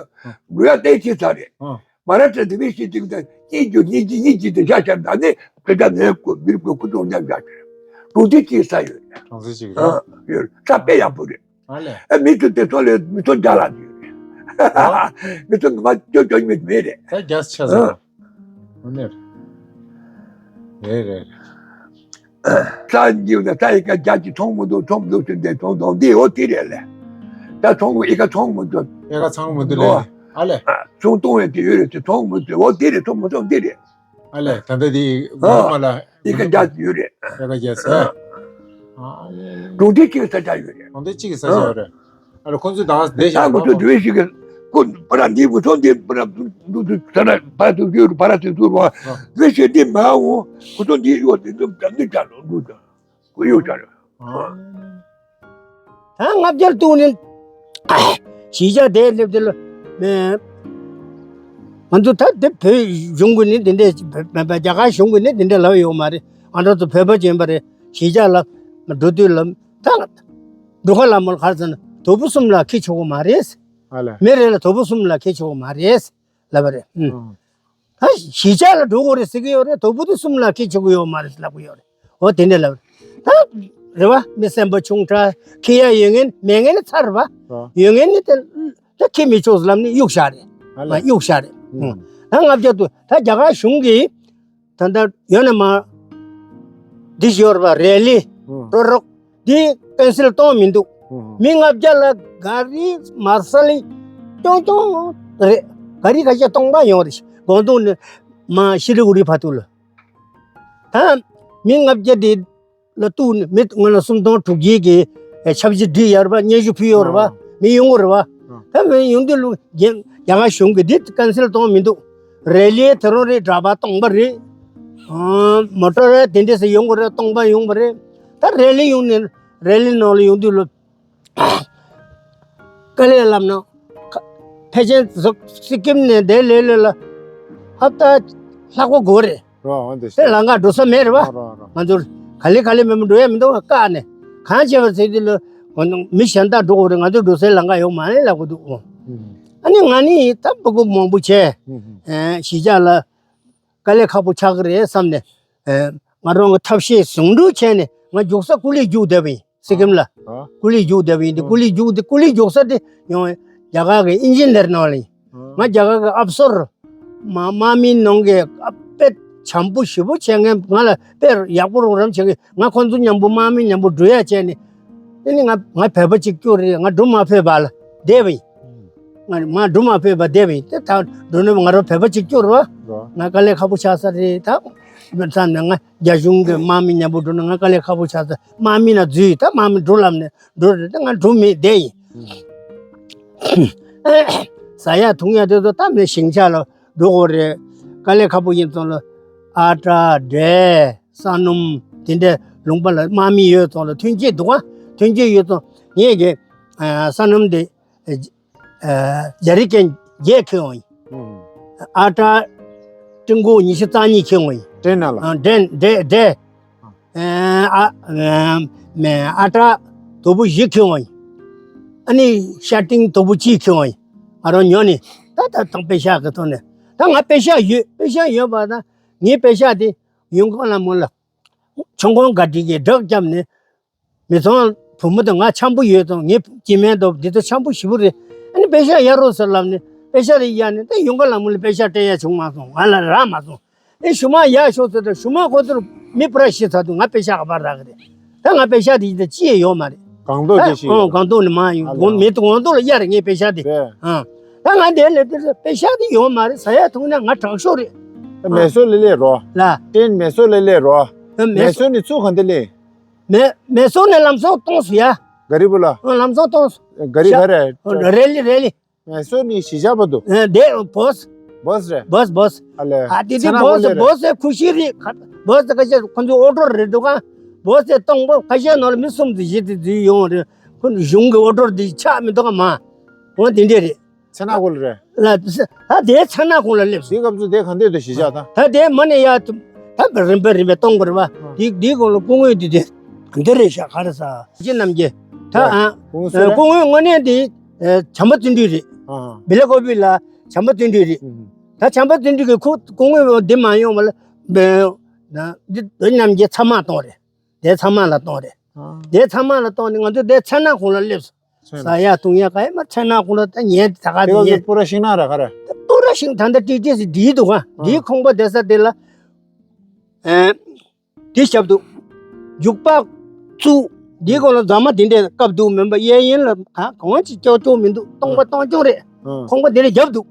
ལུ་ཡ་ཏའི་ཅི་ཚ་རེད། ཨ། མ་ར་ཏྲ་དེ་བས་ཤི་ཅིག་དང་གཉིས་རྒྱུ་གཉིས་ཀྱི་གཉིས་ཀྱི་དེ་ཤ་ཤ་ད་ནི་ སྐད་ཆ་ནས་ཀོ་མིར་ཀོ་ཁུ་ཏོ་ཉག་ཉག་ཆེ། གྲོང་ཁྱེར་གཅིག་ས་ཡོད། གྲོང་ཁྱེར་གཅིག་རེད། ཡོད་ས་དཔེ་ཡག་པོ་རེད། ཨ་ལས། ཨ་མི་ཚོ་དེ་ཚོ་ལས་མི་ཚོ་རྒྱ་ལ་ཡོད་རེད། མི་ཚོ་ང་ཅོ་ཅོ་མི་མེད་རེད། ད་རྒྱ་ཆ་ཟ། ཨ་ནི་རེད་རེད། ས་འགྱིབ་ན་ས་ཡི་ཀ་རྒྱ་གི་ཚོང་མི་འདུག་ཚོང་མི་འདུག་ཟེར་ཏེ་ཚོང་དང་འདི་འོ་དེ་རེད་ལས། ད་ཚོང་ཡི་ཀ་ཚོང་མི་འདུག་ཡི་ཀ་ཚོང་མི་འདུག་ལས། ཨ་ལས། ཚོང་གཏོང་ཡས་དེ་ཡོད་རེད་དེ་ཚོང་མི་འདུག་འོ་དེ་རེད་ཚོང་མི་ཚོང་དེ་རེད། ཨ་ལས་ད་ལྟ་དེ་ཨ་མ་ལ་ཡི་ཀ་རྒྱ་ཡོད་རེད། ཡི་ཀ་རྒྱ་ཟེར། ཨ་ལས། གྲོང་སྡེ་གཅིག་ས་ཆ་ཡོད་རེད། གྲོང་སྡེ་གཅིག་གི་ས་ཆ་ཡོད་རེད། ཨ་ལས་ཁོང་ཚོས་ད་བསྡད་ཤག་ད་ང་ཚོ་འདུལ་ཞིག་གི་ཀུན་པ་ར་འདི་ངུ་ཚོ་འདི་པ་ར་འདུ་འདུ་འདུ་ས་ར་པ་ར་འདུ་འདུ་པ་ར་འདུ་འདུ་ར་འདུ་ཞིག་འདི་མ་འོང་ངུ་ཚོ་འདི་ཡོད་འདི་འདུ་འདི་འདུ་ཅག་ལོ་འདུ་ཅག་ཀུ་ཡོད་ཅག་རེད། ད་ལྔ་བརྒྱ་གཏུགས་ནས་གཞིས་ཆགས་དེ་སླེབས་དེ་ལ་ང་ཚོ་ད་དེ་བོད་གཞུང་གི་ནི་དེ་འདྲས་མེད་པ་རྒྱ་གར་གཞུང་གི་ནི་དེ་འདྲས་ལབ་ཡོད་མ་རེད། ང་རང་ཚོ་བོད་པ་ཅན་པ་རེད་གཞིས་ཆགས་ལ་འགྲོ་དུས་ལ་ད་འགྲོ་ཁ་ལ་མོ་ག་རེ་ཟེར་ན་དོ་པོ་གསུམ་ལ་ཁེ་ཆོག་གི་མ་རེད། ཨ་ལས། མི་རེ་ལ་དོ་པོ་གསུམ་ལ་ཁེ་ཆོག་གི་མ་རེད་ལབ་པ་རེད། ཨུ། ཨང་། ད་གཞིས་ཆགས་ལ་འགྲོ་དགོས་རེད་ཟེར་གི་ཡོད་རེད། དོ་པོ་དེ་གསུམ་ལ་ཁེ་ཆོག་གི་ཡོད་མ་རེད་ལབ་གི་ཡོད་རེད། འོ་དེ་འདྲ་ལབ་རེད། ད་རེད་བ་མི་སེམས་པ་ཆུང་དྲགས་ཁེ་ཡ་ཡོད་མཁན་མེད་མཁན་ནི་ཚར་བ། ཨ། ཡོད་མཁན་ནི་དེ་ད་ཁེ་མི་ཆོག་ལབ་ནི་གཡུག་བཞག་རེད། ཨ་ལས། གཡུག་བཞག་རེད། ཨུ། ད་ལྔ་བརྒྱ་དུ་ད་རྒྱ་གར་གཞུང་གིས་ད་ལྟ་ཡོད་ན་མ་འདི་ཞོར་བ་རེ་ལི་ཨུ། རོ་རོག་འདི་ཀན་སེལ་གཏོང་མི་འདུག་ཨུ། མི་ལྔ་བརྒྱ་ལ་ག་རི་མར་ས་ལི་ཀྱོང་ཀྱོང་རེད། ག་རི་ཁ་ཤས་སྟོང་པ་ཡོང་རེད། གོང་དུ་ནི་མ་ཤི་ལི་གུ་རི་བར་དུ་ལ་ད་མི་ལྔ་བརྒྱ་དེ་ལ་གཏུག་ནི་མི་ང་ལ་སུམ་སྟོང་དྲུག་བརྒྱའི་གི་ཆབ་གཞི་སྒྲིག་ཡོད་རེད་པ། སྙན་ཞུ་ཕུལ་ཡོད་རེད་པ། ཨ། མི་ཡོང་གི་རེད་པ། ཨ། ད་མི་ཡོང་དུས་ལུ་རྒྱ་རྒྱ་གར་གཞུང་གིས་འདི་ཀན་སེལ་གཏོང་མི་འདུག་རེ་ལི་དེ་རང་རེད། གྲྭ་པ་སྟོང་པ་རེད། ཨ། མོ་ཊ་ར་དེ་འདྲས་སེ་ཡོང་གི་རེད། སྟོང་པ་ཡོང་པ་རེད། ད་རེ་ལི་ཡོང་ནས་རེ་ལི་ནང་ལ་ཡོང་དུས་ལུ་དཀའ་ལས་ལབ་ན་ཁ་ཕལ་ཆེར་ཟོ་སི་ཀིམ་ནས་དེ་ལས་ལས་ལ་ཧབ་ཏ་ལྷག་པ་དགོས་རེད། རོ་འོན་ཏེ་དེ་ལམ་ཁ་འགྲོ་ས་མེད་རེད་བ། རོ་རོ་རོ། ང་ཚོར་ག་ལེ་ག་ལེ་མེད་མ་འགྲོ་ཡ་མི་འདུག་བ་བཀག་ནས་གང་བྱས་པ་ཟེར་དུས་ལ་ང་ཚོ་མི་གཞན་དག་འགྲོ་དགོས་རེད། ང་ཚོ་འགྲོ་སའི་ལམ་ཁ་ཡོད་མ་རེད་ལབ་དགོས་འདུག་ཨ་ནི་ང་ནི་ད་སྤུ་གུ་མང་པོ་བྱས་ཨེ་གཞིས་ཆགས་ལ་དཀའ་ལས་ཁག་པོ་ཆགས་ཀྱི་རེད་བསམ་ནས་ཨེ་ང་རང་གི་ཐབས་ཤེས་ཟུང་འབྲེལ་བྱས་ནས་ང་རྒྱུག་ས་ཀུ་ལི་རྒྱུག་བསྡད་པ་ཡིན། སི་ཀིམ་ལ་ཨ། ཀུ་ལི་རྒྱུག་བསྡད་པ་ཡིན་ཏེ། ཨ། ཀུ་ལི་རྒྱུག་དེ་ཀུ་ལི་རྒྱུག་ས་དེ་ཡང་རྒྱ་གར་གི་ཨིན་ཇི་ནེར་ནང་ལ་ཡིན། ཨ། ང་རྒྱ་གར་གི་ཨབ་སོར་མ་དམག་མི་ནང་གི་ཨ་དཔེ་བྱམས་པོ་ཞེ་པོ་བྱེད་མཁན། ང་ལ་དཔེ་ཡག་པོ་རོགས་རམ་བྱེད་མཁན། ང་ཁོང་ཚོ་མཉམ་པོ་དམག་མི་མཉམ་པོ་འགྲོ་ཡ་བྱས་ནས་དེ་ནི་ང་ང་བོད་པ་གཅིག་གྱུར་རེད། ང་འགྲོ་མ་ཕོད་པ་ལ་བསྡད་པ་ཡིན། ང་མ་འགྲོ་མ་ཕོད་པ་བསྡད་པ་ཡིན། དེ་ད་འགྲོ་ནས་ང་རང་བོད་པ་གཅིག་གྱུར་རོ། རོ། ང་དཀའ་ལས་ཁག་པོ་ཆགས་ས་རེད་ད། བསམ་ནས་ང་རྒྱ་གཞུང་གི་དམག་མི་མཉམ་པོ་འགྲོ་ན་ང་དཀའ་ལས་ཁག་པོ་ཆགས་ས། དམག་མི་ན་འཛུལ་ད་དམག་མི་འགྲོ་ལབ་ནས་འགྲོ་རེད། ད་ང་འགྲོ་མེད་བསྡད་ཡིན། ཟ་ཡ་འཐུང་ཡ་དེ་ཚོ་ད་མི་ཞིང་ཆ་ལ་འགྲོ་དགོས་རེད། དཀའ་ལས་ཁག་པོ་ཡིན་ཙང་ལ་ཨ་ཊ་འབྲས་ས་སྣུམ་དེ་འདྲ་ལུང་པ་ལ་དམག་མི་ཡོད་ཙང་ལ་ཐོན་སྐྱེད་འདུག་ག་ཐོན་སྐྱེད་ཡོད་ཙང་ངས་ཀྱི་ས་སྣུམ་དེ། ཨ་རྒྱ་རི་ཀན་བརྒྱད་ཁྱེར་འོང་ཡིན། ཨ་ཊ་ཀྲིན་ཀོ་ཉི་ཤུ་རྩ་གཉིས་ཁྱེར་འོང་ཡིན། ཀྲེན་ནང་ལ། ཨ་འབྲས་འབྲས་འབྲས། ཨ་ཨ་ཨ་ཨ་ཊ་དོ་པོ་བཞི་ཁྱེར་འོང་ཡིན། ཨ་ནི་ཤ་ཏིང་དོ་པོ་གཅིག་ཁྱེར་འོང་ཡིན། ང་རང་ཉོ་ནས་ད་ད་དང་པེ་ཤག་གི་ཐོག་ནས་ད་ང་པེ་ཤག་ཡོད། པེ་ཤག་ཡོད་པ་ད་ངའི་པེ་ཤག་དེ་ཡོང་གང་ལ་མོ་ལ་ཆང་ཁང་ག་འགྲིག་གི་བསྒྲགས་བརྒྱབ་ནས། མི་ཚང་བུ་མོ་དང་ང་འཆམ་པོ་ཡོད་ཙང་ངའི་སྐྱེ་དམན་དང་འདི་ཚོ་འཆམ་པོ་ཞེ་པོ་རེད། ཨ་ནི་པེ་ཤག་གཡར་རོགས་ཟེར་ལབ་ནས་པེ་ཤག་དེ་གཡར་ནས་ད་ཡོང་ག་ལ་མོ་ལ་པེ་ཤག་སྤྲད་ཡ་བྱུང་མ་སོང་། ང་ལ་རག་མ་སོང་། ཨེ་ཞུ་མ་གཡར་ཤོག་ཟེར་ད་ཞུ་མ་ཁོ་ཚོར་མི་པུ་ར་ཤི་ཚར་དུས་ང་པེ་ཤག་ག་པར་རག་གི་རེད། ད་ང་པེ་ཤག་དེ་ཡིན་ད་ཅི་ཡང་ཡོད་མ་རེད། གང་ཐོག་ད་སྐྱེ་ཤི་ཨོ་ཡོད་གང་ཐོག་ནས་མ་ཡོང་ཨ་ལ། མི་དང་གང་ཐོག་ལ་གཡར་ངའི་པེ་ཤག་དེ་རེད། ཨ་ད་ང་འདིར་སླེབས་དུས་པེ་ཤག་དེ་ཡོད་མ་རེད། ཟ་ཡ་འཐུང་ན་ང་དྲག་ཤོས་རེད། མེ་སོ་ལ་སླེབས་རོགས། ལ། ཀྲེན་མེ་སོ་ལ་སླེབས་རོགས། མེ་སོ་ནས་ཚུར་གང་དུ་སླེབས། མེ་མེ་སོ་ནས་ལམ་སང་གཏོང་སོང་ཡ། ག་རི་བུ་ལ། ཨ་ལམ་སང་གཏོང་སོང་། ག་རི་ག་རེ། ཨ་རེ་ལི་རེ་ལི། མེ་སོ་ནས་གཞིས་ཆགས་བར་དུ། ཨ་དེ་བོས། བོས་རེད། བོས་བོས། ཨ་ལས། ཨ་དེ་དེ་ཚ་ན་བོས་གོ་ལེ་རེད། བོས་ཁུ་ཤི་རི་བོས་ཁ་ཤས་ཁོ་ཚོ་ཨོ་ཊོ་རེད་འདུག་ག་བོས་གཏོང་བོ་ཁ་ཤས་ནང་ལ་མི་གསུམ་དུ་བཞི་དུ་འཛུལ་ཡོང་རེད། ཁོ་གཞུང་གི་ཨོ་ཊོ་དེ་ཆགས་མི་འདུག་ག་མ། འོ་དེ་འདྲས་རེད། ཚེ་ན་གོ་ལ་རེད། ལ་ད་དེའི་ཚེ་ན་གོང་ལ་སླེབས་སོང་། དེའི་སྐབས་སུ་དེ་ག་འདྲས་འདུག་གཞིས་ཆགས་དང་། ད་དེ་མ་ནས་ཡ་ད་རིམ་པས་རིམ་པས་གཏོང་དགོས་རེད་བ། ཨ། དེ་དེའི་གོང་ལ་སྐུ་ངོ་དེ་དེ་འདི་རེད་ཤག་ག་རེ་ཟ། རྗེ་རྣམ་རྒྱལ་ད་ཨ། སྐུ་ངོ་སུ་རེད། སྐུ་ངོ་དངོས་གནས་དེ་བྱམས་པ་བརྩོན་འགྲུས་རེད། ཨ། བི་ལ་ཀོ་བི་ལ་བྱམས་པ་བརྩོན་འགྲུས་རེད། ཨུ། ད་བྱམས་པ་བརྩོན་འགྲུས་ཀྱི་ཁུ་སྐུ་ངོ་འདི་མ་ཡོང་བ་ལ། ན་འདི་འདི་རྣམས་ཀྱི་ཚང་མ་གཏོང་རེད། དེ་ཚང་མ་ལ་གཏོང་རེད། ཨ། དེ་ཚང་མ་ལ་གཏོང་ནས་ང་ཚོ་དེ་མཚན་ནག་ཁོངས་ལ་སླེབས་སོང་། མཚན་ནག་ཟ་ཡ་བཏུང་ཡ་ག་ཡེ་མ་མཚན་ནག་ཁོངས་ལ་ད་ཉལ་ད་ག་དེ་དེ་ག་ཉལ། ཚོ་པུ་ར་ཤིང་ནགས་ར་ག་རེ། པུ་ར་ཤིང་ད་ལྟ་ཏི་ཏི་སི་འདིའི་འདུག་ག་འདིའི་ཁང་པ་བསྡད་ས་དེ་ལ། ཨེ། འདི་ཞབས་འདུག་རྒྱུག་པ་བཙུགས། འདིའི་སྒང་ལ་རྫ་མ་འདི་འདྲས་བཀབ་འདུག་མིན་པ་གཡས་གཡོན་ལ་གང་གང་ཅི་ཀྱོག་ཀྱོག་མི་འདུག་སྟོང་པ་སྟོང་རྐྱང་རེད། ཁང་པ་འདི་ལ་རྒྱབ་འདུག་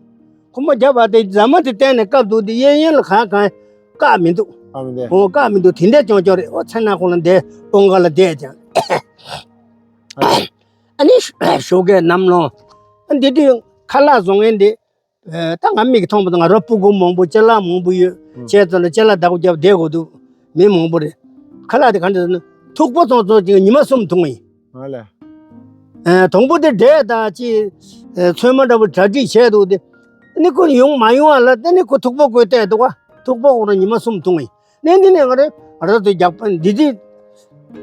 ཁང་པ་རྒྱབ་པ་དེ་རྫ་མ་དེ་བསྟན་ནས་བཀབ་འདུག་དེ་གཡས་གཡོན་ལ་གང་གང་བཀག་མི་འདུག་ཨ་མི་འདི། འོ་བཀག་མི་འདུག་དེ་འདྲས་ཀྱང་ཀྱང་རེད། འོ་མཚན་ནག་ཁོངས་ལ་འདས་སྤང་ཁ་ལ་བསྡད་ཀྱང་། ཨ་ནི་ཞོགས་ཀས་གནམ་ལོང་། ཨ་འདི་དུས་ཁ་ལག་བཟོ་མཁན་འདི། ད་ང་མིག་མཐོང་པ་དང་ང་རོ་སྤུ་གུ་མང་པོ་ཅ་ལག་མང་པོ་ཡོད། བྱས་ཙང་ལ་ཅ་ལག་བདག་པོ་རྒྱབ་བསྡད་དགོས་འདུག་མི་མང་པོ་རེད། ཁ་ལག་དེ་ག་འདྲ་ཟེར་ན་ཐུག་པ་ཙོང་ཙོང་ཅིག་ཉི་མ་གསུམ་འཐུང་ཡིན། ཨ་ལས། དང་པོ་དེ་འབྲས་དང་ཅི། ཚོད་མ་འདྲ་པོ་གྲ་སྒྲིག་བྱས་འདུག་དེ། ནི་ཁོ་ཡོང་མ་ཡོང་བ་ལ་དེ་ནི་ཁོ་ཐུག་པ་བསྐོལ་བསྡད་འདུག་ག་ཐུག་པ་འོག་ལ་ཉི་མ་གསུམ་འཐུང་ཡིན། ནི་འདི་ནས་ང་རེ་ང་ར་ཚོ་རྒྱག་པ་འདི་འདི་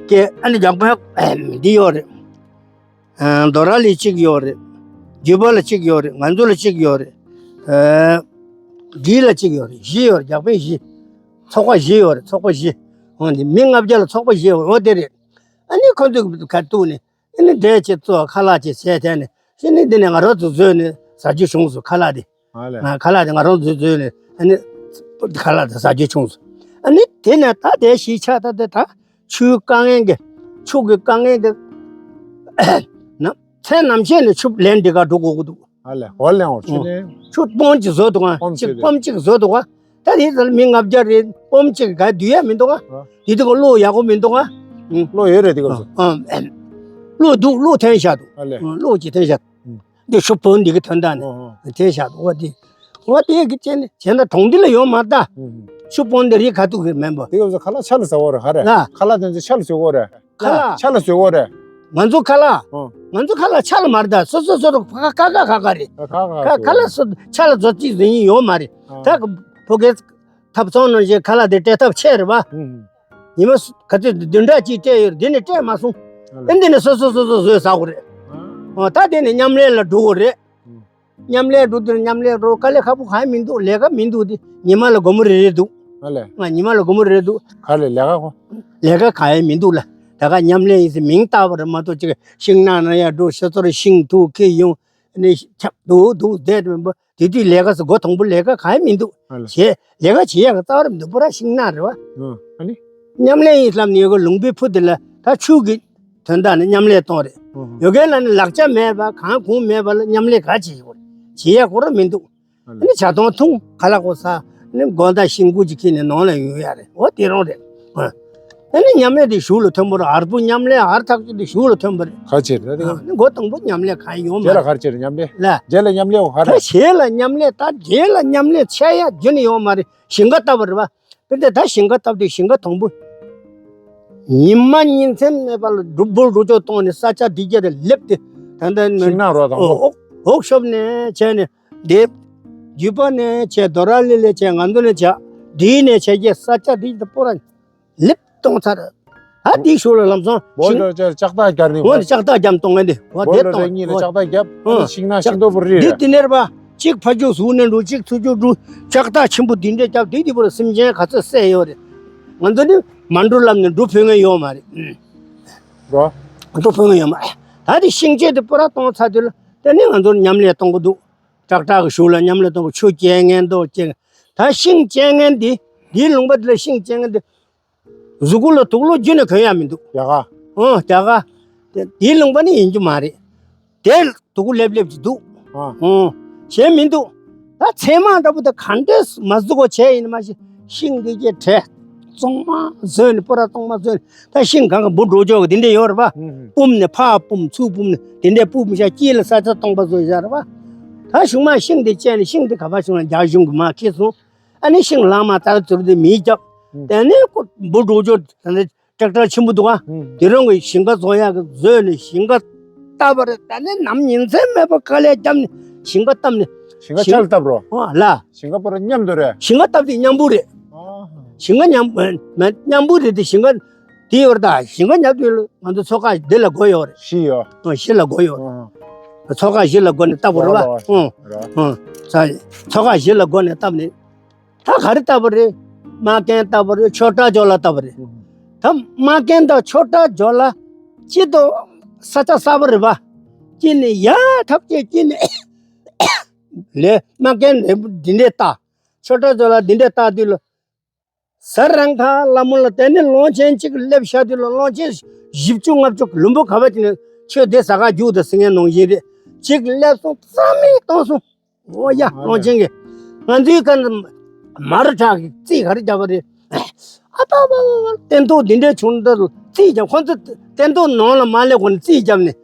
སྐད་ཨ་ནི་རྒྱག་པ་འདི་ཡོད་རེད། རྡོ་ར་ལི་གཅིག་ཡོད་རེད། རྒྱུད་པ་ལ་གཅིག་ཡོད་རེད། ང་ཚོ་ལ་གཅིག་ཡོད་རེད། སྒྲིལ་ལ་གཅིག་ཡོད་རེད། བཞི་ཡོད་རེད། རྒྱག་ཕན་བཞི། ཚོགས་པ་བཞི་ཡོད་རེད། ཚོགས་པ་བཞི། འོ་འདི་མི་ལྔ་བརྒྱ་ལ་ཚོགས་པ་བཞི་ཡོད་རེད། འོ་དེ་རེད། ཨ་ནི་ཁོ་ཚོས་ཁ་གཏུགས་ནས་ཨ་ནི་འབྲས་ཅིག་བཙོ་ཁ་ལག་ཅིག་བྱས་བྱས་ནས་ཤི་ནི་འདི་ནས་ང་རང་ཚོ་བཟོས་ནས་ཟ་རྒྱུ་བྱུང་སོང་ཁ་ལག་དེ། ཨ་ལས། ང་ཁ་ལག་དེ་ང་རང་ཚོ་བཟོས་ནས་ཨ་ནི་ཁ་ལག་དེ་ཟ་རྒྱུ་བྱུང་སོང་། ཨ་ནི་དེ་ནས་ད་དེ་གཞིས་ཆགས་ད་དེ་ད། ཆུའི་དཀའ་ངལ་གྱི། ཆུ་གི་དཀའ་ངལ་གྱི། ན། མཚན་ནམ་ཕྱེད་ནས་ཆུ་ལེན་འདི་ག་འགྲོ་དགོས་ཀྱི་འདུག་ཨ་ལས། འོ་ལེན་འོར་ཆུ་ཨོ། ལེན། ཆུ་སྤོམ་གཅིག་བཟོ་འདུག་ཨ། སྤོམ་གཅིག་ཚོད་སྤོམ་གཅིག་བཟོ་འདུག་ཨ། ད་དེ་ཚོ་ལ་མི་ལྔ་བརྒྱ་རེད། སྤོམ་གཅིག་ག་བསྡུ་ཡ་མི་འདུག་ཨ། ཨ། དེ་དུས་ཀ་གློག་ཡག་པོ་མི་འདུག་ཨ། ཨུ། གློག་ཡོད་རེད་དེ་ག་ཚོ། ཨ། ཨ། གློག་འདུག་གློག་འཐེན་བཞག་འདུག་ཨ་ལས། ཨ། གློག་ཅིག་འཐེན་བཞག་ཨུ། འདི་ཆུ་སྤོམ་འདི་གི་དོན་དག་ནི། ཨོ་ཨོ། དེ་བཞག་འོ་དེ། འོ་དེ་གི་ཅན་ནི་བྱས་ན་གྲོང་སྡེ་ལ་ཡོད་མ་ད། ཨུ། ཆུ་སྤོམ་འདི་རི་ཁ་ཐུག་གི་མེན་པ། དེ་ག་ཚོ་ཁ་ལག་ཆ་ལ་ཟ་བོ་རེད་ཧ་རེད། ལ། ཁ་ལག་དེ་ཚོ་ཆ་ལ་ཟ་བོ་རེད། ཁ་ལག་ཆ་ལ་ཟ་བོ་རེད། ང་ཚོ་ཁ་ལག་ཨོ། ང་ཚོ་ཁ་ལག་ཆ་ལ་མ་རེད་ད། སོ་སོ་སོ་རུ་ཁ་ཁ་ཁ་ཁ་རེད། ཁ་ཁ་ཁ་ཁ་ལག་སོ་ཆ་ལ་ཟོ་ཅིག་ཟིན་ཡིན་ཡོད་མ་རེད། ཨ། ད་ཕོ་གས་ཐབ་ཚང་ནང་བཞིན་ཁ་ལག་དེ་སྤྲད་ཐབས་ཆེ་རེད་བ། ཨུ། ཉི་མ་སུ་ག་ཚོད་བདུན་ཕྲག་གཅིག་སྤྲད་ཡོད་རེད། དེ་ནས་སྤྲད་མ་སོང་། ཨ་ལས། ཨེ་འདི་ནས་སོ་སོ་སོ་སོ་བཟོས་ཟ་དགོས་རེད། ཨ། ཨོ་ད་དེ་ནས་མཉམ་ལས་ལ་འགྲོ་དགོས་རེད། ཨུ། མཉམ་ལས་འགྲོ་དུས་མཉམ་ལས་འགྲོ་དཀའ་ལས་ཁག་པོ་གང་ཡང་མི་འདུག་ལས་ཀ་མི་འདུག་དེ་ཉི་མ་ལ་སྒོར་མོ་རེ་རེ་འདུག་ཨ་ལས། ང་ཉི་མ་ལ་སྒོར་མོ་རེ་རེ་འདུག་ག་ལས་ལས་ཀ་གོ་ལས་ཀ་གང་ཡང་མི་འདུག་ལ། ད་ག་མཉམ་ལས་ཡིན་ཟེར་མིང་བཏགས་པ་རེད་མ་གཏོགས་ཅིག་ཤིང་ནགས་ན་ཡར་འགྲོ་ཤ་ཚོར་ཤིང་འཐུ་ཁྱེར་ཡོང་། ནས་ཁྱབ་འདུག་འདུག་བསྡད་མིན་པ། དེ་དུས་ལས་ཀ་ཟེར་མགོ་དང་པོ་ལས་ཀ་གང་ཡང་མི་འདུག་ཨ་ལས། བྱས་ལས་ཀ་བྱེད་ཡག་གི་རྩ་བ་རེ་མི་འདུག་པུ་ར་ཤིང་ནགས་རེད་བ། ཨ་ནི། མཉམ་ལས་ཡིན་ལབ་ནས་ཡོད་གི་ལུང་པའི་ཕུ་དེ་ལ་ད་ཆུ་གི་དོན་དག་ནི་མཉམ་ལས་གཏོང་རེད། ཨ་ཧ། ཡོད་གན་ལ་ནི་ལག་ཆ་མེད་པ་གང་གོང་མེད་པ་ལ་མཉམ་ལས་ག་བྱེད་ཡོད་རེད། བྱེད་ཡག་གོ་ར་མི་འདུག་ཨ་ལས། ནི་ཇ་དོང་འཐུང་ཁ་ལག་གོ་ས་ནི་སྒོ་ཟླ་ཤིང་ཀུ་ཅིག་ཁྱེར་ནས་ནང་ལ་ཡོང་ཡག་རེད། འོ་དེ་རང་རེད། ཨ། ཨ་ནི་མཉམ་ལས་དེ་གཞུག་ལ་ཐོན་པ་རེད། ཨར་པོ་མཉམ་ལས་ཨར་ཐག་ཆོད་དེ་གཞུག་ལ་ཐོན་པ་རེད། ག་ཅེར་ད་དེ་ཨ་ག་ནི་མགོ་དང་པོ་མཉམ་ལས་གང་ཡོང་མ་རྗེས་ལ་རེད། ག་ཅེར་མཉམ་ལས། ལ། རྗེས་ལ་མཉམ་ལས་འོ་ག་ད་རེད། རྗེས་ལ་མཉམ་ལས་ད་རྗེས་ལ་མཉམ་ལས་ཆགས་ཡག་རྒྱུ་ནི་ཡོང་མ་རེད། ཞིང་ཁ་བཏབ་པ་རེད་བ། དཔེར་ན་ད་ཞིང་ཁ་བཏབ་དུས་ཞིང་ཁ་དང་པོ། ཉི་མ་ཉིན་མཚན་མེད་པ་ལ་འབྲུ་འབུར་འགྲོ་ཅོག་གཏོང་ནས་ས་ཆ་འདི་རྒྱ་དེ་ལེབ་དེ་ད་ལྟ་ཤིང་ནགས་རོ་དང་པོ། འོག་ཤོབ་ནས་བྱས་ནས། འདི། རྒྱུད་པ་ནས་བྱས་རྡོ་ར་ལི་ལས་བྱས་ང་ཚོ་ནས་བྱས་འདི་ནས་བྱས་རྒྱས་ས་ཆ་འདི་ད་པོ་ར་ལེབ་གཏོང་ཚར། ཨ་འདི་ཞོར་ལ་ལམ་སང་བོད་ཤིང་ལ་ལྕགས་ཐག་རྒྱབ་ནི་འོ་འདི་ལྕགས་ཐག་རྒྱབ་གཏོང་ངེ་འདི་འོ་བོད་འདི་ལ་གཏོང་རེ་གཉིས་ལ་འོ་ལྕགས་ཐག་རྒྱབ་ཨ་ནི་ཤིང་ནགས་ཤིང་ཏོག་པོ་རི་འདི་རེད། དེ་ནས་ར་བ་གཅིག་ཕ་ཇོ་ཟུག་ནས་འགྲོ་གཅིག་ཚུར་ཇོ་འགྲོ་ལྕགས་ཐག་ཆེན་པོ་འདི་འདྲས་རྒྱབ་དེ་འདི་པོ་ལ་སེམས་ཅན་ག་ཚོད་བསད་ཡོད་རེད། ང་ཚོ་ནི་མ་འགྲོ་ལབ་ནས་འགྲོ་ཕོད་ངེས་ཡོད་མ་རེད། རོ། འགྲོ་ཕོད་ངེས་ཡོད་མ་རེད། ད་དེ་ཤིང་བཅད་དེ་པོ་ར་གཏོང་ཚར་དུས་ལ་དེ་ནས་ང་ཚོར་མཉམ་ལས་གཏོང་གི་འདུག་ཏྲག་ཏྲག་གི་གཞུག་ལ་མཉམ་ལས་གཏོང་གི་ཆུ་རྐྱལ་མཁན་འདུག་ཅེས། ད་ཤིང་རྐྱལ་མཁན་འདི་འདིའི་ལུང་པ་འདི་ལ་ཤིང་རྐྱལ་མཁན་འདི་གཟུགས་པོ་ལ་དུག་ལོག་རྒྱུ་ནས་གོན་ཡ་མི་འདུག་རྒྱ་གར། ཨོ་རྒྱ་གར། དེ་འདིའི་ལུང་པ་ནི་ཡིན་རྒྱུ་མ་རེད། དེ་དུག་ལེབ་ལེབ་ཅིག་འདུག་ཨ། ཨོ། གཞན་མི་འདུག་ད་ཚེར་མ་འདྲ་པོ་དེ་ག་འདྲས་མ་བཟོ་གོ་བྱས་ཡིན་མ་གཞི་ཤིང་འདི་གྱད་བྲེགས། གཙང་མ་བཟོས་ནས་པོ་ར་གཙང་མ་བཟོས་ནས་ད་ཤིང་གང་ག་འབུ་འགྲོ་ཆོག་གི་འདི་འདྲས་ཡོད་རེད་པ། ཨུ་ཧུ། སྤུམ་ནས་ཕར་སྤུམ་ཚུར་སྤུམ་ནས་དེ་འདྲས་སྤུམ་བཞག་དཀྱིལ་ལ་ས་ཆ་སྟོང་པ་བཟོས་བཞག་རེད་པ། ད་གཞུག་མ་ཤིང་འདི་བཅད་ནས་ཤིང་འདི་ག་པར་བྱུང་ན་རྒྱ་གཞུང་གི་མ་ཁེ་སོང་། ཨ་ནི་ཤིང་ལངས་མ་ལྟར་ཚུར་འདི་མི་རྒྱབ། ཨུ། དེ་ནས་ཁོ་འབུ་འགྲོ་ཆོག་དེ་འདྲས། ཏྲེག་ཏྲ་ཆེན་པོ་འདུག་ཨ། ཨུ། དེ་རང་གི་ཞིང་ཁ་བཟོ་ཡག་གི་བཟོས་ནས་ཞིང་ཁ་བཏབ་པ་རེད། ད་ནི་ནམ་ཉིན་མཚན་མེད་པར་དཀའ་ལས་བརྒྱབ་ནས་ཞིང་ཁ་བཏབ་ནས། ཞིང་ཁ་ཆ་ལ་བཏབ་རོ། ཨོ་ལ། ཞིང་ཁ་པོ་ར་མཉམ་དུ་རེད། ཞིང་ཁ་བཏབ་དུས་མཉམ་པོ་རེད། ཨོ། ཞིང་ཁ་མཉམ་མ་མཉམ་པོ་རེད་དེ་ཞིང་ཁ་དེ་ཡོད་རེད། ད་ཞིང་ཁ་མཉམ་དུ་ང་ཚོ་ཚོ་ཁག་འདི་ལ་དགོས་ཡོད་རེད། བཞི་ཡོད། ཨོ་བཞི་ལ་དགོས་ཡོད་རེད། ཨོ། ཚོ་ཁག་བཞི་ལ་དགོས་ནས་བཏབ་པ་རེད་བ། རོ་རོ། ཨོ། རོ། ཨོ། ཚོ་ཚོ་ཁག་བཞི་ལ་དགོས་ནས་བཏབ་ནས། ད་ག་རེ་བཏབ་པ་རེད། རྨ་རྒན་ལྟ་བུ་རེད། ཆོས་གྲགས་ཇོ་ལ་ལྟ་བུ་རེད། ད་རྨ་རྒན་དང་ཆོས་གྲགས་ཇོ་ལ་གཅིག་ཏུ་ས་ཆ་གསར་པ་རེད་པ། གཅིག་ནས་ཡར་ཐག་བཅད། གཅིག་ནས་ལས། རྨ་རྒན་ལས་འདི་འདྲས་ལྟ། ཆོས་གྲགས་ཇོ་ལ་འདི་འདྲས་ལྟ་དུས་ལ། ཟ་རང་ཁ་ལ་མོ་ལ་དེ་ནས་ཀློང་ཆེན་གཅིག་སླེབས་ཤག་དུས་ལ། ཀློང་ཆེན་བཞི་བཅུ་ལྔ་བཅུ་ལུང་པ་ག་བ་ཅིག་ནས་ཆོས་སྡེ་ཟ་ཁ་རྒྱུགས་དང་ཟེར་མཁན་ནང་བཞིན་རེད། གཅིག་སླེབས་སོང་། རྩ་མེད་གཏོང་སོང་། འོ་ཡ། ཨ་ཀློང་ཆེན་གྱིས། ང་ཚོའི་ཁ་མར་ཁྲག་གི་རྩིས་ག་རེ་བརྒྱབ་པ་རེད། ཨ་པ་པ་པ་པ། སྟོན་ཐོག་འདི་འདྲའི་བྱུང་འདི་རྩིས་བརྒྱབ། ཁོ་ཚོ་སྟོན་ཐོག་ནང་ལ་མ་སླེབས་གོང་ནས་རྩིས་བརྒྱབ་ནས།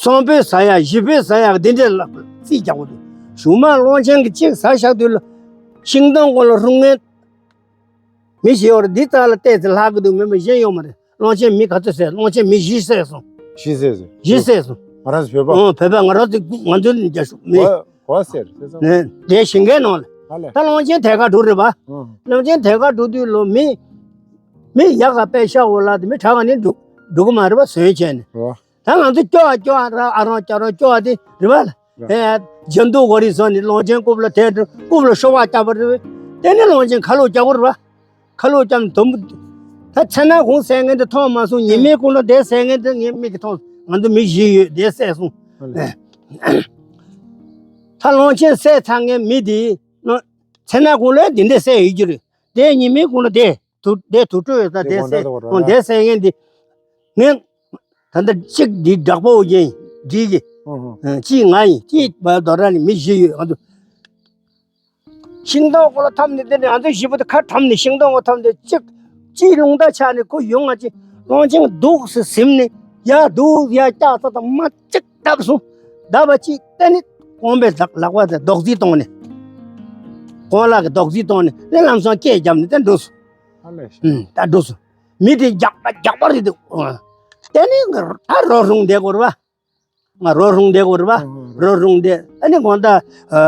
སོང་པོས་ཟ་ཡག་བཞི་པོས་ཟ་ཡག་འདི་འདྲའི་ལ་རྩིས་རྒྱག་གོ་འདུག་གཞུག་མ་ཀློང་ཆེན་གྱིས་གཅིག་ཟ་བཞག་དུས་ལ། ཤིང་སྡོང་གོང་ལ་སྲུང་མཁན་མི་ཞིག་ཡོད་རེད། འདི་རྩ་ལ་བལྟས་ཚེ་ལྷག་གི་འདུག་མི་མི་གཞན་ཡོད་མ་རེད། ཀློང་ཆེན་མི་ག་ཚོད་བསད། ཀློང་ཆེན་མི་བཞི་བསད་སོང་། བཞི་བསད་སོང་། བཞི་བསད་སོང་། ང་རང་ཚོ་བོད་པ། ཨོ། བོད་པ་ང་རང་ཚོ་ང་ཚོའི་རྒྱ་ཤོག་མི། གོ་གོ་ཟེར་ཟེར་སོང་། ནས་དེ་ཞིང་ཁའི་ནང་ལ། ཨ་ལས། ད་ཀློང་ཆེན་ཐད་ཀར་འགྲོ་རེད་པ། ཨོ། ཀློང་ཆེན་ཐད་ཀར་འགྲོ་དུས་ལོ་མི། མི་ཡག་ག་པད་ཤག་འོ་ལ་དེ་མི་དྲག་ག་ནི་འགྲོ་འགྲོ་གི་མ་རེད་པ། ཟོན་བྱས་ནས། ཨོ། ད་ང་ཚོ་སྐྱོ་བ་སྐྱོ་བ་ར། ཨ་རང་སྐྱ་རང་སྐྱོ་བ་དེ་རེད་པ་ལ། ར། ཨེ། རྒྱ་འདུག་གོ་རི་སོང་ནས་ཀློང་ཆེན་རྐུབ་ལ་དེད། རྐུབ་ལ་ཤོག་བ་བཀྱག་པ་རེད། དེ་ནས་ཀློང་ཆེན་ཁ་ལོ་བཀྱག་གོ་རེད་པ། ཁ་ལོ་བཀྱག་ནས་དུམ་བུ། ད་ཚེ་ན་གུང་ཟེར་མཁན་དེ་མཐོང་མ་སོང་། ཉི་མའི་གུང་ལ་དེ་ཟེར་མཁན་དེ་ངའི་མིག་གིས་མཐོང་། ང་ཚོ་མི་བཞི་ཡོད་དེ་བསད་སོང་། ཨ་ལས། ད་ཀློང་ཆེན་བསད་ཚར་མཁན་མི་དེ་ཚེ་ན་གུང་ལ་འདི་འདྲ་བསད་ཡོད་རྒྱུ་རེད། དེ་ཉི་མའི་གུང་ལ་དེ། དུ་དེ་དུར་ཁྲོད་ཡོད་ས་དེ་དེ་གོང་ད་བསད། ད་བར་ཨོ། བ་དེ་བསད་མཁན་དེ། ངས་ད་ལྟ་གཅིག་འདི་བདག་པོ་ཡིན་འདི་གི། ཨོ་ཧོ། ཨ། གཅིག་ང་ཡིན། གཅིག་བ་དོ་ར་ནི་མི་བཞི་ཡོད། ང་ཚོ་ཤིང་སྡོང་གོང་ལ་འཐམས་ནས། དེ་ནས་ང་ཚོ་བཞི་པོ་དེ་ཁ་འཐམས་ནས་ཤིང་སྡོང་གོང་འཐམས་ནས། གཅིག་གཅིག་རླུང་རྟ་ཆག་ནས་ཁོ་ཡོང་ང་ཅིག་ཀློང་ཆེན་འདུག་སེ་ཟིམ་ནས་ཡར་འདུག་ཡར་བཀྱག་ས་དང་མ་གཅིག་བརྡབས་སོང་། བརྡབས་པ་གཅིག་དེ་ནི་རྐང་པའི་ལག་ལག་པ་དེ་རྡོག་རྫིས་བཏང་ནས། རྐང་ལག་གི་རྡོག་རྫིས་བཏང་ནས་དེ་ལམ་སང་སྐད་བརྒྱབ་ནས་དེ་འགྲོ་སོང་། ཨ་ལས། ཨུམ། ད་འགྲོ་སོང་། མི་དེ་རྒྱག་པ་རྒྱག་པ་རེད་འདུག་དེ་ནས་ང་ད་རོ་སྲུང་བསྡད་དགོས་རེད་པ། ང་རོ་སྲུང་བསྡད་དགོས་རེད་པ། ཨ་ཨ། རོ་སྲུང་བསྡད། ཨ་ནི་དགོང་དག་ཨ་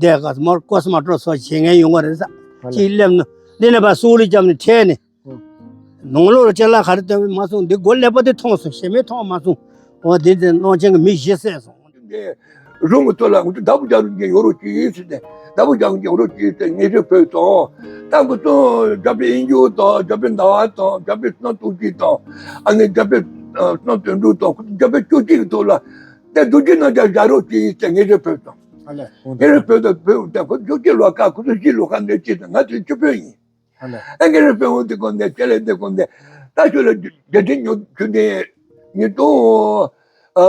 དེ་ག་མོར་ཀོས་མ་ཀྲོ་སོགས་བྱེད་མཁན་ཡོང་གི་རེད་ས། ཨ་ལས། ཅིག་སླེབས་ནས་འདི་ནས་ཕར་སུག་ལི་བརྒྱབ་ནས་ཁྲིད་ནས། ཨ། ནང་ལོགས་ལ་ཅ་ལག་ག་རེ་བཏོན་མ་སོང་། འདི་སྒོ་ཀླད་པ་དེ་མཐོང་སོང་། ཞེ་མེར་མཐོང་མ་སོང་། འོ་དེ་དེ་ཀློང་ཆེན་གྱིས་མི་བཞི་བསད་སོང་། རུང་གི་ཐོག་ལ་ང་ཚོ་བདག་པོ་རྒྱག་རུང་གི་ཡོ་རོ་ཅི་ཟེར་ཏེ། བདག་པོ་རྒྱག་རུང་གི་ཡོ་རོ་ཅི་ཟེར་ཏེ་ངེས་སྤྱོད་ཕུལ་སོང་། ད་ཁོ་ཚོ་རྒྱ་བོད་དབྱིན་ཇི་དང་། རྒྱ་བོད་ཟླ་བ་དང་། རྒྱ་བོད་བསོད་ནམས་སྟོབས་རྒྱས་དང་། ཨ་ནི་རྒྱ་བོད་ཨ་བསོད་ནམས་དོན་གྲུབ་དང་། ཁོ་ཚོ་རྒྱ་བོད་བཅུ་གཅིག་གི་ཐོག་ལ་དེ་རྡོ་རྗེ་རྣམ་རྒྱལ་བཞག་རོགས་ཅི་ཟེར་ཏེ་ངེས་སྤྱོད་ཕུལ་སོང་། ཨ་ལས། ངེས་སྤྱོད་ཕུལ་དང་ཕུལ་ཏེ་ཁོ་བཅུ་གཅིག་ལོ་ཁ། ཁོ་ཚོ་བཞི་ལོ་ཁ་ནས་ཅི་ཟེར། ང་ཚོ་བཅུ་དཔོན་ཡིན། ཨ་ལས། ཨ་ངེས་སྤྱོད་ཕུལ་འོང་དེ་ཁོ་ནས་ཅི་ལས་དེ་ཁོ་ནས་ད་ཁྱོད་ལ་རྒྱལ་ཕྲན་ཉོ་རྒྱུ་ནས་ཉིས་སྟོང་ཨ་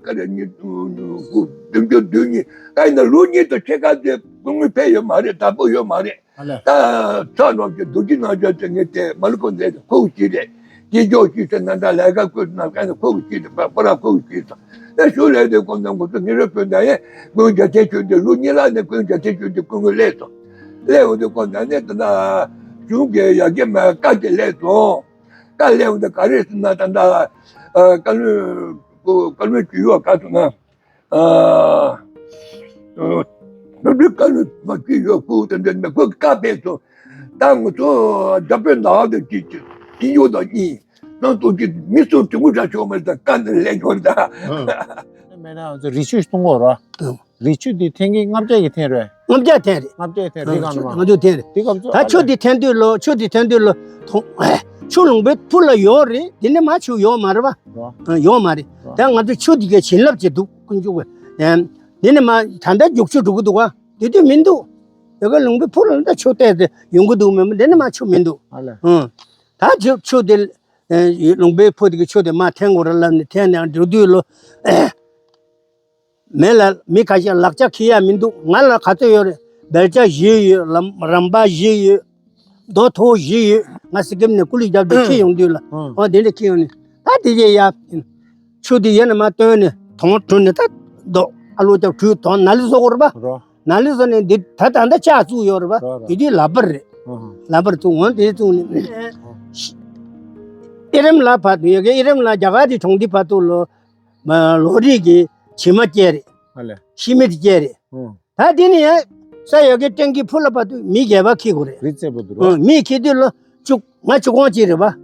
ག་རེ་ཉིས་སྟོང་དགུ་བདུན་ཅུ་དོན་གཉིས། ད་ཡིན་ན་ལོ་གཉིས་དང་ཕྱེད་ཀ་དེ་སྐུ་ངོ་ཕེབས་ཡོད་མ་རེད། དྲག་པོ་ཡོད་མ་རེད། ཨ་ལས། ད་ཚ་ནོར་གྱི་རྡོ་རྗེ་རྣམ་རྒྱལ་དེ་ངས་དེ་མ་ལུ་ཁོ་འདས་ཁོ་གཅིག་རེད། དེ་ཇོ་གཅིག་ཟེར་ན་འདྲ། ལས་ཀ་བསྐོས་ན་ག་ནས་ཁོ་གཅིག་རེད། པ་པ་ར་ཁོ་གཅིག་ཟེར། ད་ཞུ་ལས་དེ་ཁོ་ནས་ཁོ་ཚོ་ངེས་སྤྱོད་ཕུལ་ནས་ཡིན། སྐུ་ངོ་རྒྱལ་ཕྲན་ཁྱོད་དེ་ལོ་གཉིས་ལ་ནས་སྐུ་ངོ་རྒྱལ་ཕྲན་ཁྱོད་དེ་སྐུ་ངོ་སླེབས་སོང་། སླེབས་འོང་དུས་ཁོ་ན་ནས་ད་ལྟ་གཞུང་གི་ཡ་གི་མ་བཀའ་དེ་སླེབས་སོང་། བཀའ་སླེབས་འོང་དུས་ག་རེ་ཟེར་ན། ད་ལྟ་ཨ་བཀའ་བློན་བཀའ་བློན་ཅིག་ཡོད་ག་ཟེར་ན། ཨ་ཨ་བཀའ་བློན་མ་ཅིག་ཡོད། སྐུ་དེ་འདྲ་མེད། ཁོས་བཀའ་ཕེབས་སོང་། ད་ང་ཚོ་རྒྱ་བོད་ནང་དུ་ཅིག་ཅིག་ཡིན་ཡོད་དང་གཉིས། ནང་དུ་ཅིག་མི་ཚོ་དུ་མུ་ད་ཆོག་མ་རེད། ད་བཀའ་འདི་སླེབས་ཡོད་ད། མེད་ན་ང་ཚོ་རི་ཆུ་གཏོང་གི་ཡོད་རེད་པ། རི་ཆུ་འདི་འཐེན་གྱི་ལྔ་བརྒྱ་གི་འཐེན་རེད། ལྔ་བརྒྱ་འཐེན་རེད། ལྔ་བརྒྱ་འཐེན་རེད། ང་ཚོ་ལྔ་བརྒྱ་འཐེན་རེད། དེ་སྐབས་སུ་ད་ཆུ་འདི་འཐེན་དུས་ལོ། ཆུ་འདི་འཐེན་དུས་ལོ། ཐོང་། ཆུ་ལུང་པའི་ཕུ་ལ་ཡོད་རེད། འདི་ནས་མར་ཆུ་ཡོད་མ་རེད་པ། རོ། ཡོད་མ་རེད། རོ། ད་ང་ཚོ་ཆུ་འདི་གའི་བྱིན་རླབས་ཅིག་འདུག་ཀུན་འཇུག་པའི། འདི་ནས་མར་ད་ལྟ་རྒྱུག་ཆུ་འགྲོ་གི་འདུག་ག་དེ་དུས་མི་འདུག་དེ་ག་ལུང་པའི་ཕུ་ལ་ད་ཆུ་བལྟས་ཏེ་ཡོང་གི་འདུག་མེད་མ། འདི་ནས་མར་ཆུ་མི་འདུག་ཨ་ལས། ད་ཆུ་ཆུ་དེ་ལུང་པའི་ཕུ་དེ་གི་ཆུ་དེ་མར་འཐེན་དགོས་རེད་ལབ་ནས་འཐེན་ནས་འགྲོ་དུས་ལོ། མི་ལ་མི་ཁ་ཤས་ལག་ཆ་འཁྱེར་ཡ་མི་འདུག་ང་ལ་ག་ཚོད་ཡོད་རེད། བེལ་ཅ་བཞི་ཡོད། ལམ་རམ་པ་བཞི་ཡོད། རྡོ་ཐོ་བཞི་ཡོད། ང་སི་ཀིམ་ནས་ཀུ་ལི་རྒྱབ་དུ་ཁྱེར་ཡོང་དུས་ལ། ཨང་། ཨོ་དེ་འདྲ་ཁྱེར་ཡོང་ནས། ད་དེ་རྗེས་ཡ་ཆུ་དེ་ཡ་ནས་མར་བཏོན་ནས་དོང་བྲུས་ནས། ད་རྡོ་ཨ་ལོ་རྒྱབ་བྲུས། དོང་ནཱ་ལི་བཟོ་དགོས་རེད་པ། རོ། ནཱ་ལི་བཟོ་ནས་འདི་ད་ད་ལྟ་ལྕགས་བཙུགས་ཡོད་རེད་པ། རོ་རོ། དེ་དུས་ལ་བར་རེད། ཨང་། ལ་བར་བཙུགས། འོང་དེ་བཙུགས་ནས། ཨེ་རེམ་ལ་བར་དུ་ཡ་གི། ཨེ་རེམ་ལ་རྒྱ་གར་གྱི་གྲོང་སྡེ་བར་དུ་ལོ། མ་ལོ་རེ་གི་བྱེ་མ་བཅད་རེད། ཨ་ལས། ཤི་མི་དེ་བཅད་རེད། ཨང་། ད་དེ་ནས་ཡང་ས་ཡ་གི་སྤྲིན་གྱི་ཕུ་ལ་བར་དུ་མི་བརྒྱད་པ་འཁྱེར་དགོས་རེད། རི་རྩེ་བར་དུ་རོ། ཨང་། མི་འཁྱེར་དུས་ལོ་བཅུ། ང་བཅུ་གོང་གཅིག་རེད་པ། ཨང་།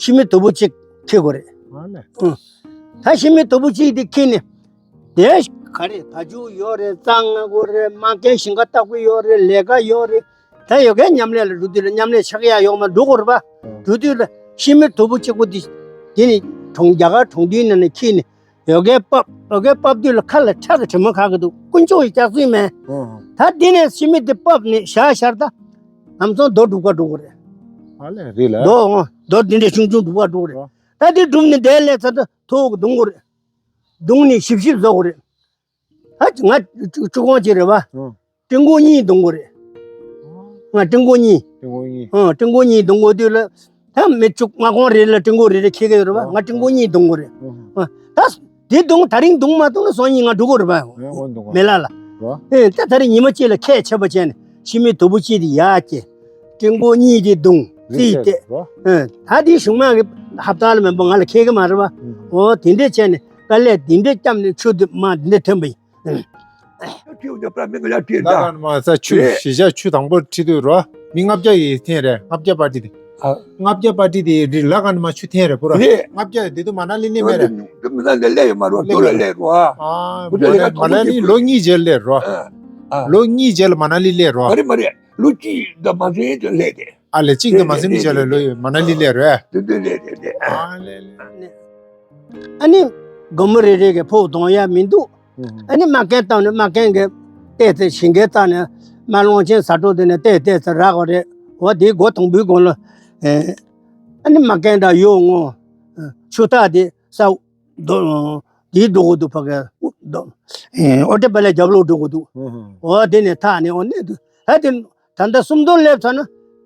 ཤི་མི་དུམ་བུ་གཅིག་འཁྱེར་དགོས་རེད། ཨ་ལས། ཨང་། ད་ཤི་མི་དུམ་བུ་གཅིག་དེ་འཁྱེར་ནས། དེ་ག་རེ་ད་ཆུ་ཡོད་རེད། རྩྭ་ང་དགོས་རེད། རྨ་རྒན་ཞིང་ཁ་ལྟ་དགོས་ཡོད་རེད། ལས་ཀ་ཡོད་རེད། ད་ཡོ་གའི་མཉམ་ལས་ལ་འགྲོ་དུས་ལ་མཉམ་ལས་ཆགས་ཡ་ཡོག་མ་འགྲོ་གོ་རེད་པ། འགྲོ་དུས་ལ་ཤི་མི་དོ་པོ་གཅིག་པོ་དེ་དེ་ནི་གྲོང་རྒྱ་གར་གྲོང་སྡེའི་ནང་ནས་ཁྱེར་ནས་ཡོ་གའི་ཕབ། ཡོ་གའི་ཕབ་དུས་ལ་ཁ་ལ་ཁྲག་གི་དྲི་མ་ཁ་གི་འདུག་དཀོན་མཆོག་གི་སྐྱག་རྫུན་མེད། ད་དེ་ནས་ཤི་མི་དེ་ཕབ་ནས་བཞག་ཤར་ད་ལམ་སང་རྡོ་སྒྲུག་པ་འགྲོ་གོ་རེད། ཨ་ལས་རེད་ལ། རྡོ་འོང་རྡོ་དེ་འདྲས་ཆུང་ཆུང་སྒྲུག་པ་འགྲོ་གོ་རེད། ད་དེ་སྒྲུབ་ནས་དེ་ལས་ཚར་ད་ཐོག་གི་རྡུང་གོ་རེད། རྡུང་ནས་ཞིབ་ཞིབ་བཟོ་གོ་རེད། ད་ང་བཅུ་གཅིག་གོང་ཅིག་རེད་བ། ཨང་། སྤྲིན་གོང་གཉིས་རྡུང་དགོས་རེད། ང་སྤྲིན་གོང་གཉིས། སྤྲིན་གོང་གཉིས། ཨང་། སྤྲིན་གོང་གཉིས་རྡུང་དགོས་དུས་ལ། ད་མི་བཅུ་ལྔ་གོང་རེ་ལ་སྤྲིན་གོང་རེ་རེ་འཁྱེར་གི་ཡོད་རེད་བ། ང་སྤྲིན་གོང་གཉིས་རྡུང་དགོས་རེད། ཨང་། ད་དེ་རྡུང་ད་རིང་རྡུང་མ་ཐུབ་ན་སང་ཉིན་ང་འགྲོ་དགོས་རེད་བ། མེ་ལ་ལ། ཨེ་ད་ད་རིང་ཉི་མ་གཅིག་ལ་ཁས་ཆེ་བ་བྱས་ནས་ཤི་མི་དོ་པོ་གཅིག་དེ་ཡར་སྐྱེལ། སྤྲིན་གོང་གཉིས་དེ་རྡུང་རྩིས་ཏེ། ཨེ་ད་དེ་གཞུག་མ་གི་ཧབ་ཏ་ལ་མེད་པ་ང་ལ་ཁེལ་གི་མ་རེད་བ། ཨོ་དེ་འདྲས་བྱས་ནས། དཀའ་ལས་འདི་འདྲས་བསྐྱབས་ནས་ཆུ་འདི་མ་འདི་འདྲས་ཐོན་པ་ཡིན། ཁྱེད་ཀྱི་པྲ་མི་ང་ཡར་བྲིས་ད། ལ་ག་ནས་མ་ས་ཆུ་རེད། གཞིས་ཆགས་ཆུ་དང་པོ་ཁྲིད་དུས་རོ། མི་ལྔ་བརྒྱ་ཡི་འཐེན་རེད། ལྔ་བརྒྱ་པར་ཊི་དེ། ཨ། ལྔ་བརྒྱ་པར་ཊི་དེ་རི་ལ་ག་ནས་མ་ཆུ་འཐེན་རེད་པོ་རོ། རེད། ལྔ་བརྒྱ་དེ་དུ་མ་ན་ལི་ལི་མེད་རེད། དུ་མ་ན་ལི་ལི་ཡོད་མ་རོ། དུ་ལ་ལི་རོ། ཨ། མ་ན་ལི་ལོ་གཉིས་རྗེས་ལས་རོ། ཨ། ལོ་གཉིས་རྗེས་ལ་མ་ན་ལི་ལས་རོ། མ་རེད་མ་རེད། ལོ་གཅིག་ད་མ་ཟིན་དུ་ལས་དེ། ཨ་ལས་གཅིག་ད་མ་ཟིན་མི་བྱ་ལ་ལོ་ཡོད་མ་ན་ལི་ལས་རོ། དུ་དུ་ལས་དེ་དེ། ཨ་ལས་ལས། ཨ་ནི། སྒོར་མོ་རེ་རེ་གི་ཕོགས་གཏོང་ཡ་མི་འདུག་ཨ་ནི་མ་རྒན་བཏང་ནས་མ་རྒན་གི་བལྟས་ཚེ་ཞིང་ཁའི་རྩ་ནས་མ་སློང་ཆེན་ཟ་འཕྲོ་དེ་ནས་བལྟས་བལྟས་ཚེ་རག་གོ་རེད། འོ་དེའི་སྒོ་དང་པོའི་སྒོ་ལ། ཨ་ནི་མ་རྒན་འདྲ་ཡོད་ངོ་། ཆུ་རྟགས་དེ་ས་དེའི་འགྲོ་གོ་འདུག་ཕ་གི་ཨོ་ཏེ་པ་ལའི་རྒྱབ་ལོགས་འགྲོ་གོ་འདུག་འོ་དེ་ནས་ཐག་ནས་འོ་ནས་འདུག་ད་དེ་ད་ལྟ་སུམ་མདོ་སླེབས་ཚར་ན་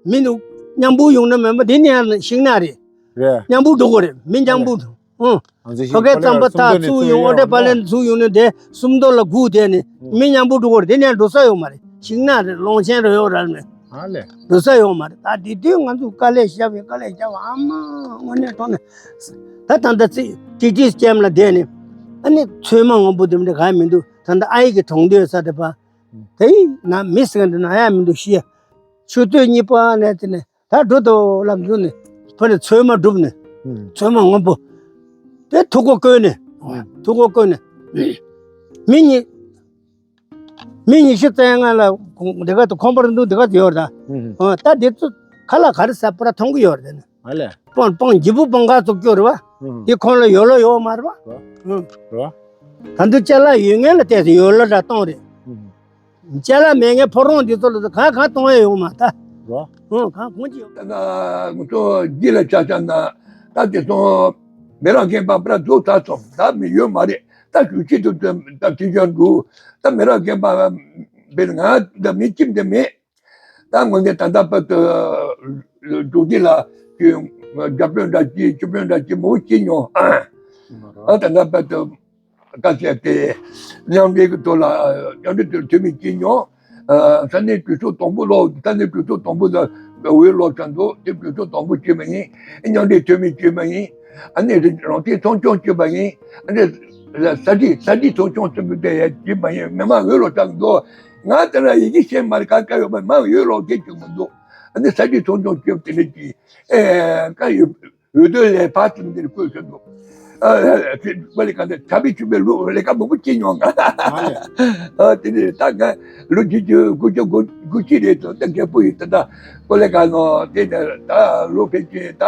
མི་འདུག་མཉམ་པོ་ཡོང་ན་མེད་པ་དེ་ནས་ཡང་ཤིང་ནགས་རེད། རེད། མཉམ་པོ་འགྲོ་གོ་རེད། མི་མཉམ་པོ། ཨང་། ཨང་། ཕ་གའི་རྩམ་པ་ཐག་ཚུར་ཡོང་ཨོ་ཏེ་པ་ལན་ཚུར་ཡོང་ནས་དེ་སུམ་མདོ་ལ་སྒུག་བསྡད་ནས་མི་མཉམ་པོ་འགྲོ་གོ་རེད། དེ་ནས་འགྲོ་ས་ཡོད་མ་རེད། ཤིང་ནགས་རེད། གླང་ཆེན་རེད། ཡོད་རེད་མེད། ཨ་ལས། འགྲོ་ས་ཡོད་མ་རེད། ད་དེ་དུས་ང་ཚོ་དཀའ་ལས་བཤགས་པའི་དཀའ་ལས་བཤགས་པ་ཨ་མ་དངོས་གནས་དྲང་གནས། ད་ད་ལྟ་ཚེ་ཏི་ཏི་སྐྱེམས་ལ་བསྡད་ནས་ཨ་ནི་ཚོད་མ་སྔོན་པོ་དེ་འདྲ་གང་ཡང་མི་འདུག་ད་ལྟ་ཨ་ཡི་གི་གྲོང་སྡོད་ས་དེ་པ། དེ་ཡིན་ན་མི་ཟེར་འདི་ན་ཡང་མི་འདུག་ཤི་ཡ། ཆུ་སྟོད་གཉིས་པ་ནས་དེ་ནས་ད་འགྲོ་དོ་ལམ་འགྲོ་ནས་ཕ་ནས་ཚོད་མ་བསྒྲུབས་ནས། ཚོད་མ་སྔོན་པོ། དེ་ཐུག་གོ་བསྐོལ་ནས། ཐུག་གོ་བསྐོལ་ནས། མི་གཉིས། མི་ཉི་ཤུ་རྩ་ལྔ་ལ་འདི་ག་དུ་ཁོང་པར་འདུག་འདི་ག་དུ་ཡོད་རེད་ད། ཨོ་ད་འདི་ཚོ་ཁ་ལག་ག་རེ་ཟ་པོ་ར་མཐོང་གི་ཡོད་རེད་ད། ཨ་ལས། སྤང་སྤང་ལྗིད་པོ་སྤང་ཁ་བཙུགས་ཀྱི་ཡོད་རེད་བ། འདི་ཁོང་ལ་ཡོད་ལོ་ཡོད་མ་རེད་བ། རོ། ད་འདི་ཅ་ལག་ཡོད་མཁན་ལ་བལྟས་ཏེ་ཡོད་ལོ་འདྲ་གཏོང་རེད། ཅ་ལག་མེད་མཁན་ཕོ་བྲང་འདི་ཚོ་ལ་གང་གང་གཏོང་ཡ་ཡོད་མ་ད། རོ། ཨོ་གང་གང་ཅི་ཡོད། ད་ང་ཚོ་འདི་ལ་ཆ་བཞག་ན་ད་དེ་སོང་མི་རང་མཁན་པ་པར་རྫོགས་ཚར་སོང་། ད་མི་ཡོད་མ་རེད། ད་ཞུ་ཅི་ཐུབ་ད་དེ་ཞོན་འདུག་ད་མི་རང་མཁན་པ་བེར་ང་ད་མི་ཅིམ་དེ་མེད། ད་ངོས་ནས་ད་ལྟ་བར་དུ་འབྲོག་སྡེ་ལ་རྒྱ་དཔོན་འདྲ་ཅིག་སྤྱི་དཔོན་འདྲ་ཅིག་མང་པོ་སྐྱེས་མྱོང་། ཨ་ད་ལྟ་བར་དུ་ཀ་ཟེར་ཏེ་མཉམ་འབྲེལ་གྱི་ཐོག་ལ་མཉམ་འབྲེལ་དུ་འཐུས་མི་སྐྱེས་མྱོང་། ས་གནས་གྲོས་ཚོགས་དང་པོ་ལོག་ས་གནས་གྲོས་ཚོགས་དང་པོ་ལ་འོས་ལོག་ཚར་འདུག་དེ་གྲོས་ཚོགས་དང་པོ་སྐྱེས་པ་ཡིན། མཉམ་འབྲེལ་འཐུས་མི་སྐྱེས་པ་ཡིན། ཨ་ནི་རང་བཙན་ཚོགས་ཆུང་སྐྱེས་པ་ཡིན། ཨ་ནི་ས་གཞི་ས་གཞི་ཚོགས་ཆུང་ཟེར་བ་དེ་ཡང་སྐྱེས་པ་ཡིན། མི་མང་འོས་ལོག་ཚར་འདུག་ང་དེ་ལ་ཡི་གེ་ཤེས་མ་རེད། ག་ག་ཡོད་པ་མ་ཡོད་ལོག་སྐད་ཅིག་མི་འདུག་ཨ་ནི་ས་གཞི་ཚོགས་ཆུང་སྐྱོབ་དེ་འདྲ་ཅིག་ཨེ་ག་ཡོད་འོས་བསྡུ་ལས་ཕར་ཚུར་འདིར་བསྐོས་ཟེར་འདུག་ཨ་ཨ་ཚེ་པ་ལི་ག་འདི་བྱ་བའི་ཆུ་བའི་ལུག་ལས་ཀ་མང་པོ་བྱེད་མྱོང་ང་། ཨ་དེ་ནས་ད་ང་ལོ་བཅུ་བཅུ་དགུ་བཅུ་དགུ་དགུ་བཅུ་རེད་དོ། ད་རྒད་པོ་ཡིན་ད། ད་པོ་ལི་ག་ནོ་དེ་ནས་ད་ལོ་ཕལ་ཆེར་ད་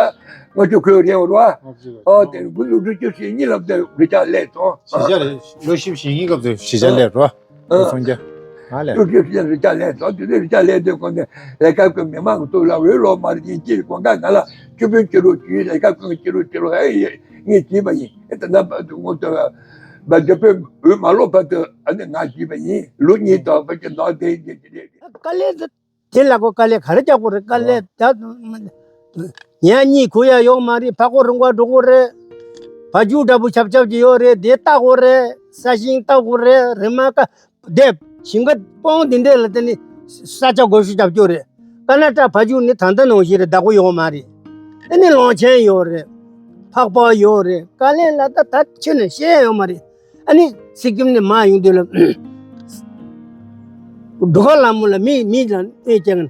ལྔ་བཅུ་ཁོལ་རེད་བ། ཨ་དེ་དགུ་ལོ་དྲུག་ཅུ་ཞེ་གཉིས་ལབ་དེ་རི་ཅག་ལས་སོང་། གཞིས་ཆགས་ལས་ལོ་བཞི་བཅུ་ཞེ་གཉིས་སྐབས་སུ་གཞིས་ཆགས་ལས་རོ། ཨ། སོང་རྒྱ། ང་ལས། ལོ་བཞི་བཅུ་རི་ཅག་ལས་སོང་། དེ་ནས་རི་ཅག་ལས་དེ་ཁོང་ནས་ལས་ཀ་ཀུན་མི་མང་ཚོ་ལ་འོས་ལོག་མ་རེད་ཅེས་དགོངས་དག་ང་ལ་སྤྱི་དཔོན་སྤྱི་རོགས་ཀྱིས་ལས་ཀ་ཀུན་སྤྱི་རོགས་སྤྱི་རོགས་ཨེ་ཡེ་ངས་བྱས་པ་ཡིན། ཨེ་ད་ལྟ་བར་དུ་ངོ་ཚ་བ་རྒྱ་དཔོན་འོས་མ་ལོག་བར་དུ་ཨ་ནི་ང་བྱས་པ་ཡིན། ལོ་གཉིས་དང་བར་གྱི་ནང་དེ་རེད། དཀའ་ལས་དེ། དེ་ལ་ཁོ་དཀའ་ལས་ག་རེ་རྒྱག་དགོས་རེད། དཀའ་ལས་རྒྱག་ཉལ་གཉིད་ཁུག་ཡ་ཡོད་མ་རེད། ཕར་སྐོར་རུ་འགྲོ་དགོས་རེད། བ་རྒྱུག་འདྲ་པོ་ཆབ་ཆབ་ཀྱི་ཡོད་རེད། དེ་ལྟ་དགོས་རེད། ས་ཞིང་ལྟ་དགོས་རེད། རི་མ་ཀ་དེབ་ཞིང་ཁ་སྤང་དེ་འདྲས་ལ་དེ་ནི་ས་ཆ་བགོ་བཤའ་རྒྱབ་རྒྱུ་རེད། ཀ་ན་ཊ་བ་རྒྱུག་ནི་ད་ལྟ་ནང་བཞིན་རེད། བདག་པོ་ཡོད་མ་རེད། ཨ་ནི་གླང་ཆེན་ཡོད་རེད། ཕག་པ་ཡོད་རེད། དཀའ་ལས་ལ་ད་ད་ཁྱོན་ནས་བཤད་ཡ་ཡོད་མ་རེད། ཨ་ནི་སི་ཀིམ་ནས་མར་ཡོང་དུས་ལ་འགྲོ་ཁ་ལ་མོ་ལ་མི་མི་ལ་ཨེ་ཀྱང་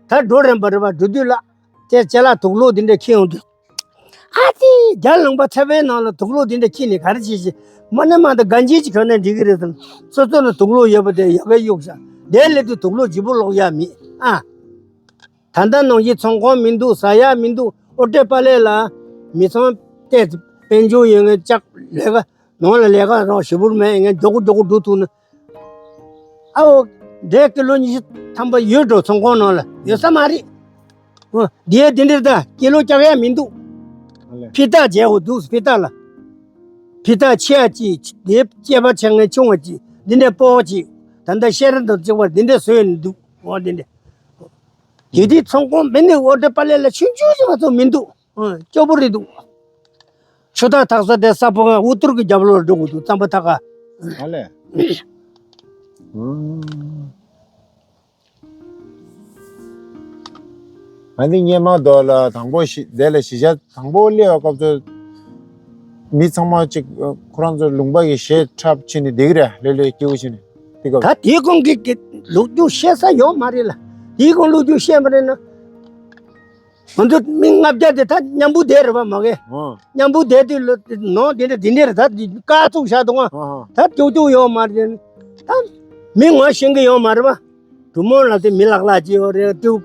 ད་འགྲོ་རན་པ་རེད་པ། འགྲོ་དུས་ལ་དེ་ཅ་ལག་དུག་ལོག་འདི་འདྲ་ཁྱེར་ཡོང་དུས་ཨ་ཙི་རྒྱ་ལུང་པ་ཚ་བའི་ནང་ལ་དུག་ལོག་འདི་འདྲ་ཁྱེར་ནས་ག་རེ་བྱེད་ཅེས་མ་ནས་མ་ད་གན་ཇི་ཅིག་གོན་ན་འགྲིག་གི་རེད་དམ། སོ་སོ་ལ་དུག་ལོག་ཡོད་པ་དེ་ཡག་ག་གཡུག་ཤག་དེ་ལས་དུས་དུག་ལོག་ལྗིད་པོ་ལོག་ཡ་མེད་ཨ། ད་ལྟ་ནང་བཞིན་ཚོང་ཁང་མི་འདུག་ཟ་ཡ་མི་འདུག་ཨོ་ཏྲེ་པ་ལེ་ལ་མི་ཚང་བལྟས་དཔལ་འབྱོར་ཡོད་ངེས་ལྕགས་ལས་ཀ་ནང་ལ་ལས་ཀ་རང་ཞེ་པོར་མེད་ངས་མགྱོགས་པོ་མགྱོགས་པོ་འགྲོ་ཐུབ་ན། ཨའོ། འབྲས་ཀི་ལོ་ཉི་ཤུ་ཐམ་པ་ཡོད་འགྲོ་ཚོང་ཁང་ནང་ལ་ཡོད་ས་མ་རེད། ཨོ། འདིའི་འདི་འདིར་ད་ཀི་ལོ་བཅག་ཡ་མི་འདུག་ཕི་ཏ་བྱས་འོ་འདུག་ཕི་ཏ་ལ། ཕི་ཏ་ཆེ་ཡ་ཅིག་འདི་སྐྱེས་པ་ཆེ་ངས་ཆུང་བ་ཅིག་འདི་འདྲའི་སྤོ་བ་ཅིག་ད་ལྟ་ཤེས་ར་འདུག་ཅིག་བར་འདི་འདྲའི་བཟོས་ནས་འདུག་ཨོ་འདི་འདྲའི། དེ་དུས་ཚོང་ཁང་མི་ནི་ཨོ་ཏྲེ་པ་ལེ་ལ་ཆུང་ཆུང་ཞིག་མ་གཏོགས་མི་འདུག་ཨང་སྐྱོ་པོ་རེད་འདུག་ཆུ་ཐག་ཐག་ས་དེ་ས་ཕོ་ཁ་འུ་ཐུར་གྱི་རྒྱབ་ལོགས་འགྲོ་དགོས་འདུག་རྩམ་པ་ཐག་ཁ་ཨ་ལས། ཨང་། ང་འདི་སྔོན་མ་དོ་ལ་དང་པོ་ཞི་དེ་ལ་གཞིས་ཆགས་དང་པོ་སླེབས་པ་སྐབས་སུ་མི་ཚང་མ་ཅིག་ཁོ་རང་ཚོ་ལུང་པ་གི་གཞས་འཁྲབ་ཕྱིན་ནས་བསྡད་ཀྱི་རེད་ལེ་ལེ་སྐྱིད་པོ་བྱས་ནས་དེ་སྐབས། ད་དེའི་གོང་གི་གི་ལོ་རྒྱུས་བཤད་ས་ཡོད་མ་རེད་ལ། དེའི་གོང་ལོ་རྒྱུས་བཤད་མ་རེད་ན། ང་ཚོ་མི་ལྔ་བརྒྱ་དེ་ད་མཉམ་པོ་བསྡད་རེད་པ་མ་གི་ཨང་། མཉམ་པོ་བསྡད་དུས་ལོ་ནང་དེ་འདྲ་དེ་འདྲ་རེད་ད་དཀའ་ཚུགས་བཞག་འདུག་ཨང་། ཨང་། ད་སྐྱོ་སྐྱོ་ཡོད་མ་རེད། ད་མི་ངོ་ཤེས་གི་ཡོད་མ་རེད་པ། གྲུ་མོ་ལ་དེ་མི་ལག་ལག་ཅིག་ཡོད་རེད་ཏུ།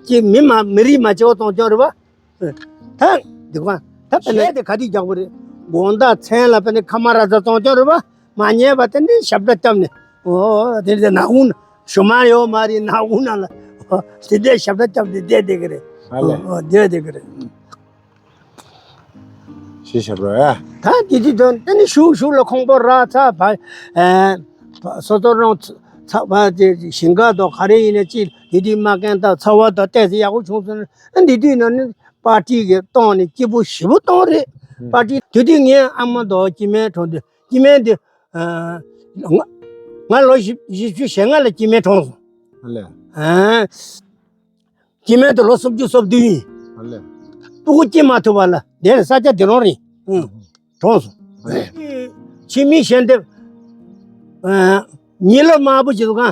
ཅིག་མི་མ་མི་རིགས་མ་ཅིག་བ་གཏོང་སྐྱོང་རེད་པ། ད་འདི་ག་ད་པེ་ནེ་དེ་ག་དུས་རྒྱག་པ་རེད། དགོང་དག་མཚན་ལ་པེ་ནེ་ཁ་མ་ར་ཛ་གཏོང་སྐྱོང་རེད་པ། མ་ཉལ་བ་དེ་འདྲའི་ཞབས་བྲོ་བརྒྱབ་ནས་ཨོ་དེ་འདྲའི་ནག་ཁུང་ཞུ་མ་ཡོད་མ་རེད། ནག་ཁུང་ནང་ལ་དེ་འདྲའི་ཞབས་བྲོ་བརྒྱབ་ནས་བསྡད་བསྡད་ཀྱི་རེད། ཨ་ལས། ཨོ་བསྡད་བསྡད་ཀྱི་རེད། ཞེས་ཞབས་བྲོ་ཨེ། ད་དེ་དུས་དོན་དེ་ནི་ཞུགས་ཞུགས་ལ་ཁོང་པོ་ར་ཚ་བ་ཨེ་སོ་སོ་རང་ཚ་བ་དེ་ཞིང་ཁ་དང་ག་རེ་ཡིན་ན་ཅི་དེ་དུས་མ་རྒན་དང་ཚ་བ་དང་ཏོག་ཙམ་ཡག་པོ་བྱུང་སོང་ན་འདི་དུས་ན་ནི། པར་ཊི་གི་གཏོང་ནས་སྐྱིད་པོ་ཞེ་པོ་གཏོང་རེད། ཨུ། པར་ཊི་དེ་དུས་ངའི་ཨ་མ་དང་སྐྱེ་དམན་གྲོངས་དུས་སྐྱེ་དམན་དེ་ང་ང་ལོ་བཞི་བཞི་བཅུ་ཞེ་ལྔ་ལ་སྐྱེ་དམན་གྲོངས་སོང་། ཨ་ལས། ཨ། སྐྱེ་དམན་དེ་ལོ་སུམ་ཅུ་སོ་བདུན་ཡིན། ཨ་ལས། སྤུ་གུ་སྐྱེ་མ་ཐུབ་པ་ལ་དེ་ནས་ས་ཆ་དེ་རང་རེད། ཨུ། གྲོངས་སོང་། ཨ་ལས། འཆི་མེད་ཞལ་འདེབས། ཨ། ཉི་ལོར་དམར་པོ་ཅིག་འདུག་ག་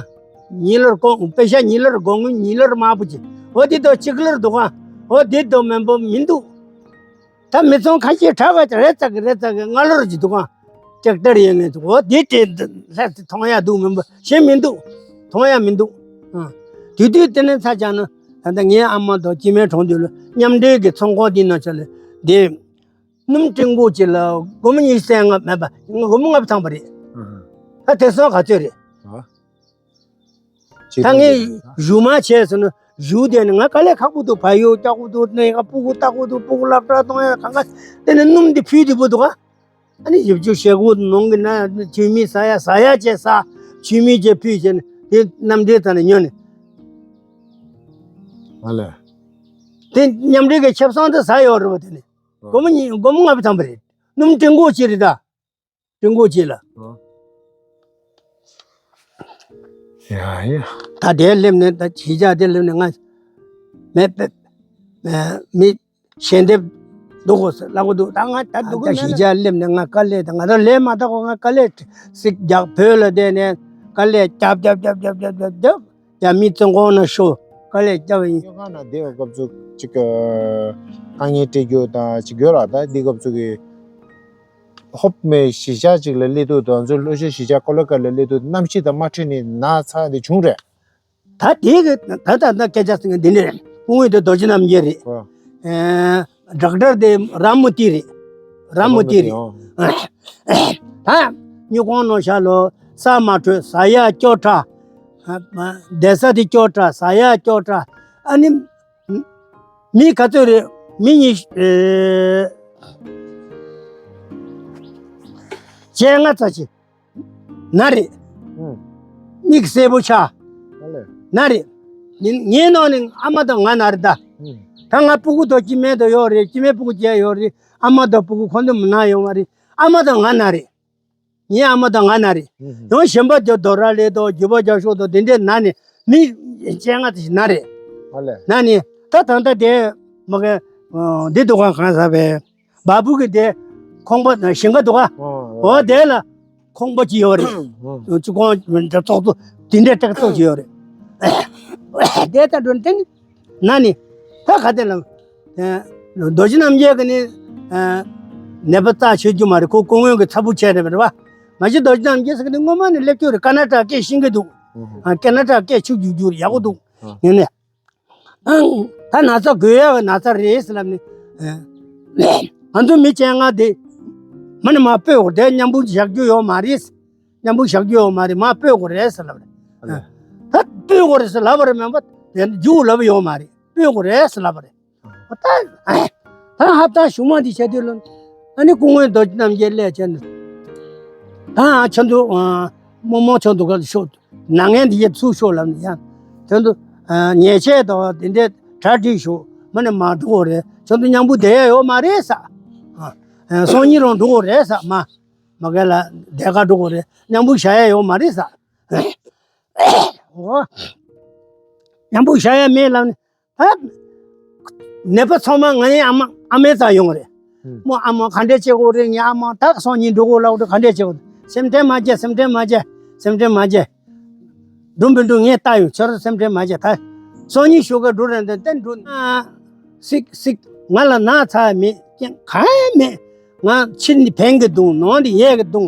ཉི་ལོར་གོང་པེ་ཤ་ཉི་ལོར་གོང་ངོས་ཉི་ལོར་དམར་པོ་ཅིག་འོ་དེ་དོ་གཅིག་ལོར་འདུག་ག་འོ་དེ་དོ་མེན་པོ་མི་འདུག་ད་མི་ཚང་ཁ་ཤས་གྲགས་པ་རེ་ཙག་གི་རེ་ཙག་གི་སྔ་ལོར་ཅིག་འདུག་ག་ལྕགས་དར་ཡོད་ངེས་འདུག་འོ་དེ་དེ་ལྷ་མཐོང་ཡ་འདུག་མེན་པོ་གཞན་མི་འདུག་མཐོང་ཡ་མི་འདུག་ཨ། དུས་དུས་དེ་ནས་ཚ་ཆགས་ན་ད་ལྟ་ངའི་ཨ་མ་དང་སྐྱེ་དམན་གྲོངས་དུས་ལ་མཉམ་འབྲེལ་གྱི་ཚོང་ཁང་དེ་ན་ཆ་ལ་དེ། སྣུམ་ཀྲིན་ཀོང་ཅིག་ལ་སྒོར་མོ་ཉི་ཤུ་རྩ་ལྔ་མེད་པ་སྒོར་མོ་ལྔ་བཅུ་ཐམ་པ་རེད། ཨ་ཧ། ད་དེང་སང་ག་ཚོད་རེད། ཨ། ད་ངས་གཞུག་མ་བྱས་སོང་ན་གཞུག་དེ་ནི་ང་དཀའ་ལས་ཁག་པོ་འདུག་བལ་ཡུལ་སྐྱག་པོ་འདུག་གནས་ཀ་སྤུ་གུ་སྟག་པོ་འདུག་སྤུ་གུ་སློབ་གྲྭ་གཏོང་ཡ་གང་ག་དེ་ནི་སྣུམ་འདི་ཕུལ་དུས་པོ་འདུག་ག་ཨ་ནི་ཡིབ་ཆུ་ཞེ་དགུ་ནང་གི་ན་ཆུ་མིག་ཟ་ཡ་ཟ་ཡ་བྱས་ཟ་ཆུ་མིག་བྱས་ཕུལ་བྱས་ནས་དེ་གནམ་འདྲའི་ཐ་ནས་ཉོ་ནས། ཨ་ལས། དེ་མཉམ་འབྲེལ་གྱི་ཆབ་གསང་དེ་ཟ་ཡོད་རེད་པ་དེ་ནི། སྒོར་མོ་གཉིས་སྒོར་མོ་ལྔ་བཅུ་ཐམ་པ་རེད། སྣུམ་ཀྲིན་ཀོང་ཅིག་རེད་ད། ཀྲིན་ཀོང་ཅིག་ལ། ཨོ། ཡ་ཡ། ད་དེར་སླེབས་ནས་ད་གཞིས་ཆགས་དེར་སླེབས་ནས་ང་མེད་པས་མི་ཞལ་འདེབས་འདུག་གོ་ལབ་གོ་འདུག་ད་ང་ད་འདུག་གི་མེད་ལ། གཞིས་ཆགས་སླེབས་ནས་ང་དཀའ་ལས་ད་ང་ད་ལས་མ་ད་གོ་ང་དཀའ་ལས་ཚིག་རྒྱག་བོད་ལ་བསྡད་ནས་དཀའ་ལས་རྒྱབ་རྒྱབ་རྒྱབ་རྒྱབ་རྒྱབ་རྒྱབ། ཡ་མི་བཙོན་ཁང་ན་ཤོག་དཀའ་ལས་བརྒྱབ་ཡིན། སྤྱིར་བཏང་ན་བསྡད་པའི་སྐབས་སུ་ཅིག་དཀའ་ངལ་འཕྲད་རྒྱུ་དང་ཅིག་ཡོད་ལ་ད་འདི་སྐབས་སུ་གི་ཧོབ་མེ་གཞིས་ཆགས་ཅིག་ལ་སླེབས་དུས་དང་ཚོ་ལྷོ་ཤོད་གཞིས་ཆགས་ཀོ་ལ་ཀ་ལ་སླེབས་དུས་གནམ་གཤིས་དང་མ་འཕྲད་ནས་ན་ཚ་འདི་བྱུང་རེད། ད་དེ་གི་ད་ད་ད་སྐད་ཆ་ཟེར་མཁན་འདི་འདྲ་རེད། སྐུ་ངོ་དེ་རྡོ་རྗེ་རྣམ་རྒྱལ་རེད། ཨོ། ཨེ། ཌོག་ཊར་དེ་ར་མོ་ཏི་རེད། ར་མོ་ཏི་རེད། ཨོ། ད་སྨྱུག་ཁང་ནང་ཤར་ལོ་ས་མ་འཕྲོད་ཟ་ཡ་སྐྱོ་དྲགས། བསྡད་ས་དེ་སྐྱོ་དྲགས་ཟ་ཡ་སྐྱོ་དྲགས། ཨ་ནི་མི་ག་ཚོད་རེད། མི་གཉིས་ཨེ་བཅོ་ལྔ་ཙམ་ཞིག་ན་རེད། ཨུམ། མིག་སེར་པོ་ཆགས། ཨ་ལས། ན་རེད། ངའི་ངའི་ནང་ནས་ཨ་མ་དང་ང་ན་རེད་ད། ཨུམ། ད་ང་སྤུ་གུ་དང་སྐྱེ་དམན་དང་ཡོད་རེད། སྐྱེ་དམན་སྤུ་གུ་བརྒྱད་ཡོད་རེད། ཨ་མ་དང་སྤུ་གུ་ཁོང་ཚོ་མི་ན་ཡོད་མ་རེད། ཨ་མ་དང་ང་ན་རེད། ངའི་ཨ་མ་དང་ང་ན་རེད། ཨུམ། ཡང་གཞན་པ་རྒྱ་རྡོ་ར་ལས་དང་རྒྱུད་པ་རྒྱ་ཤོག་དང་དེ་འདྲས་ན་ནས་མི་བཅོ་ལྔ་དེ་ཞིག་ན་རེད། ཨ་ལས། ན་ནས་ད་ད་ལྟ་དེ་མ་གི་འདི་འདུག་ག་གང་ཟག་པས། བ་སྤུ་གི་དེ་ཁང་པ་ཞིང་ཁ་འདུག་ག་ཨོ། འོ་དེ་ལ་ཁང་པ་ཅིག་ཡོད་རེད། ཨོ། ཅི་ཁང་ཚོགས་གཙོ་དེ་འདྲའི་སྤྲད་ཚོགས་ཅིག་ཡོད་རེད། དེ་ལྟ་འགྲོ་དེ་ནི་ན་ནི་ད་ག་དེ་ལ་རྡོ་རྗེ་རྣམ་རྒྱལ་གི་ནི་ནད་པ་རྩ་ཆོད་རྒྱུ་མ་རེད། ཁོ་སྐུ་ངོ་གི་ཚ་བོ་བྱས་རེད་པ། མ་གཞི་རྡོ་རྗེ་རྣམ་རྒྱལ་ཟེར་གི་ནི་སྔོན་མ་ནས་སླེབས་ཀྱི་ཡོད་རེད། ཀ་ན་ཊ་སྐད་ཤེས་ཀྱི་འདུག་ཨོ། ཀ་ན་ཊ་སྐད་ཆུ་རྒྱུག་རྒྱུག་ཡག་པོ་འདུག་ཨོ། ཡིན་ནས། ཨང་། ད་ན་ཚ་འགོས་ཡག་གི་ན་ཚ་རེད་ཟེར་ལབ་ནས། ཨ། ང་ཚོ་མི་བཅོ་ལྔ་དེ་མ་ནི་མ་སྤོས་འོར་དེ་མཉམ་པོ་བཞག་རྒྱུ་ཡོད་མ་རེད། མཉམ་པོ་བཞག་རྒྱུ་ཡོད་མ་རེད། མ་སྤོས་དགོས་རེད་ཟེར་ལབ་རེད། ཨ་ལས། ད་སྤོས་དགོས་རེད་ཟེར་ལབ་པ་རེད། མིན་པ་དེ་འདྲ་རྒྱུགས་ལབ་ཡོད་མ་རེད། སྤོས་དགོས་རེད་ཟེར་ལབ་པ་རེད། ད་ད་ཧབ་ཏང་གཞུག་མ་དེ་བྱས་དུས་ལ། ཨ་ནི་སྐུ་ངོ་རྡོ་རྗེ་རྣམ་རྒྱལ་སླེབས་བྱས་ནས། ད་ཨ་ཆ་འདུག་ཨ་རྨོ་མོ་ཆ་འདུག་ག་ཤོག་ན་ངན་དེ་ཡེ་ཚུགས་ཤོག་ལབ་ནས་ཡང་། དོན་དུ་ཨ་ཉེས་ཆད་དང་དེ་འདྲའི་གྲ་སྒྲིག་ཤོག་མ་ནི་མ་འགྲོ་དགོས་རེད། ཆ་འདུག་མཉམ་པོ་བསྡད་ཡ་ཡོད་མ་རེད་ས། ཨ་སང་ཉིན་རང་འགྲོ་དགོས་རེད་ས། མ་མ་ག་ལ་བསྡད་ག་འགྲོ་དགོས་རེད། མཉམ་པོ་བཞག་ཡ་ཡོད་མ་རེད་ས། འོ། མཉམ་པོ་བཞག་ཡ་མེད་ལབ་ནས། ཨ། ནད་པ་ཚང་མ་ང་ཡི་ཨ་མ་ཨ་མའི་རྩར་ཡོང་བ་རེད། ཨུམ། མོ་ཨ་མ་ག་འདྲས་བྱེད་དགོས་རེད། ངའི་ཨ་མ་ད་སང་ཉིན་འགྲོ་དགོས་ལབ་འདུག་ག་འདྲས་བྱེད་དགོས། སེམས་ཁྲལ་མ་བྱེད། སེམས་ཁྲལ་མ་བྱེད། སེམས་ཁྲལ་མ་བྱེད། འགྲོ་མི་འགྲོ་ངས་ལྟ་ཡོང་། ཁྱོད་རང་སེམས་ཁྲལ་མ་བྱེད། ད་སང་ཉིན་ཞོགས་ཀ་འགྲོ་རན་ཏན་ཏན་འགྲོ། ཨ། སིག་སིག་ང་ལ་ན་ཚ་མེད། གང་ཡང་མེད། ང་ཕྱི་ནི་བན་གི་འདུག་ནང་ནི་ཡས་གི་འདུག་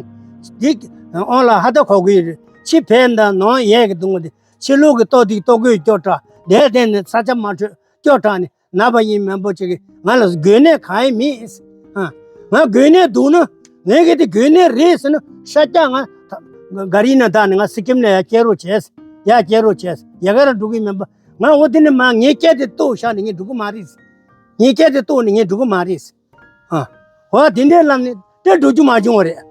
འདི་ཨོ་ལ་ཧ་ད་གོ་གི་རེད། ཕྱི་བན་དང་ནང་ཡས་གི་འདུག་འདི། ཕྱི་ལོགས་ཀྱི་ལྟོ་དེ་ལྟོ་གོས་སྐྱོ་དྲགས། དེར་བརྟེན་ནས་ས་ཆ་མ་འཕྲོད། སྐྱོ་དྲགས་ནས་ན་པ་ཡིན་མིན་པོ་ཅིག་གིས་ང་ལ་འགོས་ནད་གང་ཡང་མེད། ཨ། ང་འགོས་ནད་འདུག་ན། ངས་གི་དེ་འགོས་ནད་རེད་ཟེར་ན་ཤ་རྒྱགས། ང་ད་ག་རི་ན་ད་ནས་ང་སི་ཀིམ་ནས་ཡར་སྐྱེལ་རོགས་བྱས། ཡར་སྐྱེལ་རོགས་བྱས། ཡ་ག་ར་འགྲོ་གི་མིན་པ། ང་འོ་དེ་ནས་མ་ངའི་སྐད་དེ་ལྟོས་བཞག་ནས་ངས་འགྲོ་གི་མ་རེད། ངའི་སྐད་དེ་ལྟོས་ནས་ངས་འགྲོ་གི་མ་རེད། ཨ། འོ་དེ་འདྲའི་ལམ་ནས་དེ་འགྲོ་རྒྱུ་མ་བྱུང་བ་རེད།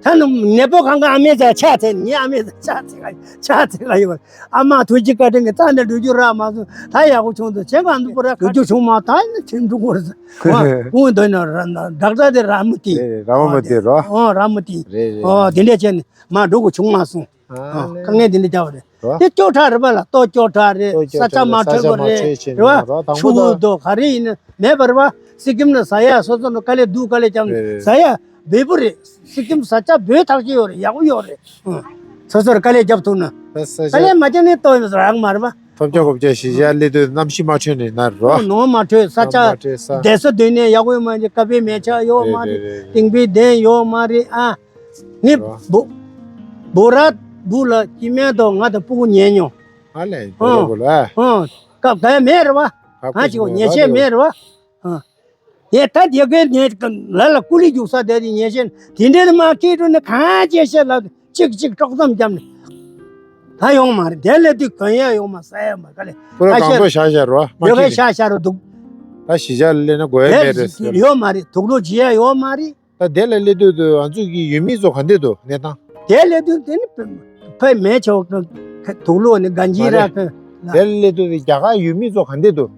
ད་ནི་ནད་པོ་གང་ག་ཨ་མའི་རྩར་ཕྱག་འཚལ་ནས། ངའི་ཨ་མའི་རྩར་ཕྱག་འཚལ་ག་ཕྱག་འཚལ་ག་ཡོད་པ་རེད། ཨ་མ་ཐུགས་རྗེ་བཀའ་དྲིན་གྱིས་རྩ་ནས་འགྲོ་རྒྱུ་རག་མ་སོང་། ད་ཡག་པོ་བྱུང་འདུག་བྱེད་ག་འདུག་པ་ར་འགྲོ་རྒྱུ་བྱུང་མ། ད་ནི་ཁྱིམ་འགྲོ་དགོས་རེད། འོ་ཁོང་འདོད་ན་ར་ན་ཌག་ཊར་དེ་ར་མོ་ཏི། རེད་རེད། ར་མོ་ཏི་རོ། འོ་ར་མོ་ཏི། རེད་རེད། འོ་དེ་འདྲས་བྱས་ནས་མ་འགྲོ་དགོས་བྱུང་མ་སོང་། ཨ་ཨ་ལེ། དཀའ་ངལ་འདི་འདྲ་བརྒྱབ་པ་རེད། རོ། དེ་སྐྱོ་དྲགས་རེད་པ་ལ། ལྟོ་སྐྱོ་དྲགས་རེད། ས་ཆ་མ་འཕྲོད་པ་རེད། རེད་པ། ཆུ་བོ་དང་ག་རེ་ཡིན་ན་མེད་པ་རེད་པ། སི་ཀིམ་ན་ཟ་ཡ་སོ་སོ་ནས་དཀའ་ལས་སྡུག་དཀའ་ལས་བརྒྱབ་ནས། རེད་རེད། ཟ་ཡ་འབེལ་པོ་རེད། སི་ཀིམ་ས་ཆ་འབོལ་ཐག་ཆོད་ཡོད་རེད། ཡག་པོ་ཡོད་རེད། ཨང་། སོ་སོར་དཀའ་ལས་བརྒྱབ་ཐུབ་ན། ས་ས་ཆ་དཀའ་ལས་མ་བརྒྱབ་ནས་ལྟོ་ཡོད་རག་མ་རེད་པ། ཐོབ་ཆ་གོ་ཆ་གཞིས་ཆགས་སླེབས་དུས་གནམ་གཤིས་མ་འཕྲོད་ནས་ན་རོ། ནང་མ་འཕྲོད། ས་ཆ་མ་འཕྲོད་ས། བསྡད་ས་སྡོད་གནས་ཡག་པོ་མ་རེད། ཀ་ཕའི་མལ་ཆ་ཡོད་མ་རེད། རེད་རེད་རེད། ཏིང་པའི་གདན་ཡོད་མ་རེད། ཨ། ནི་རོ། བུ། བུ་ར་བུ་ལ་སྐྱེ་དམན་དང་ང་དང་སྤུ་གུ་ཉལ་མྱོང་། ཨ་ལས། ཨ། བུ་ར་བུ་ལ། ཨ། སྐབས་ག་ཡ་མེད་རེད་པ། ག་ང་ཅིག་ཉལ་ཆས་མེད་རེད་པ། ཨ། ཡ་ད་དེ་གའི་ཉལ་ལ་ལ་ཀུ་ལི་རྒྱུག་ས་དེ་དེ་ཉལ་ཆས་དེ་འདྲའི་མ་སྐྱེས་འགྲོ་ནི་གང་ཅེས་བཤད་ལ་གཅིག་གཅིག་དཀྲོག་གཏམ་བརྒྱབ་ནས་ད་ཡོང་མ་རེད། དེ་ལས་དུས་གོན་ཡ་ཡོང་མ་ཟ་ཡ་མ་ག་ལས་པུ་ར་ད་གང་བཤད་པོ་བཞག་བཞག་རོ། མ་ཡོད་ག་སྐྱེས་ནས་བཞག་བཞག་རོ་འདུག་ད་གཞིས་ཆགས་ལ་སླེབས་ན་དགོས་ཡ་མེད་རེད་ཟེར། ཡོད་མ་རེད། དུག་སློག་བྱེད་ཡ་ཡོད་མ་རེད། ད་དེ་ལ་སླེབས་དུས་དུ་ང་ཚོ་གི་ཡུལ་མི་ཚོ་ག་འདྲས་འདུག་གནས་སྟངས། དེ་སླེབས་དུས་དེ་ནི་ཕ་མེ་ཆོག་དུག་སློག་ནི་གན་ཇི་མ་རེད། ར་ཕན་ལ། དེ་ལ་སླེབས་དུས་དུ་རྒྱ་གར་ཡུལ་མི་ཚོ་ག་འདྲས་འདུག་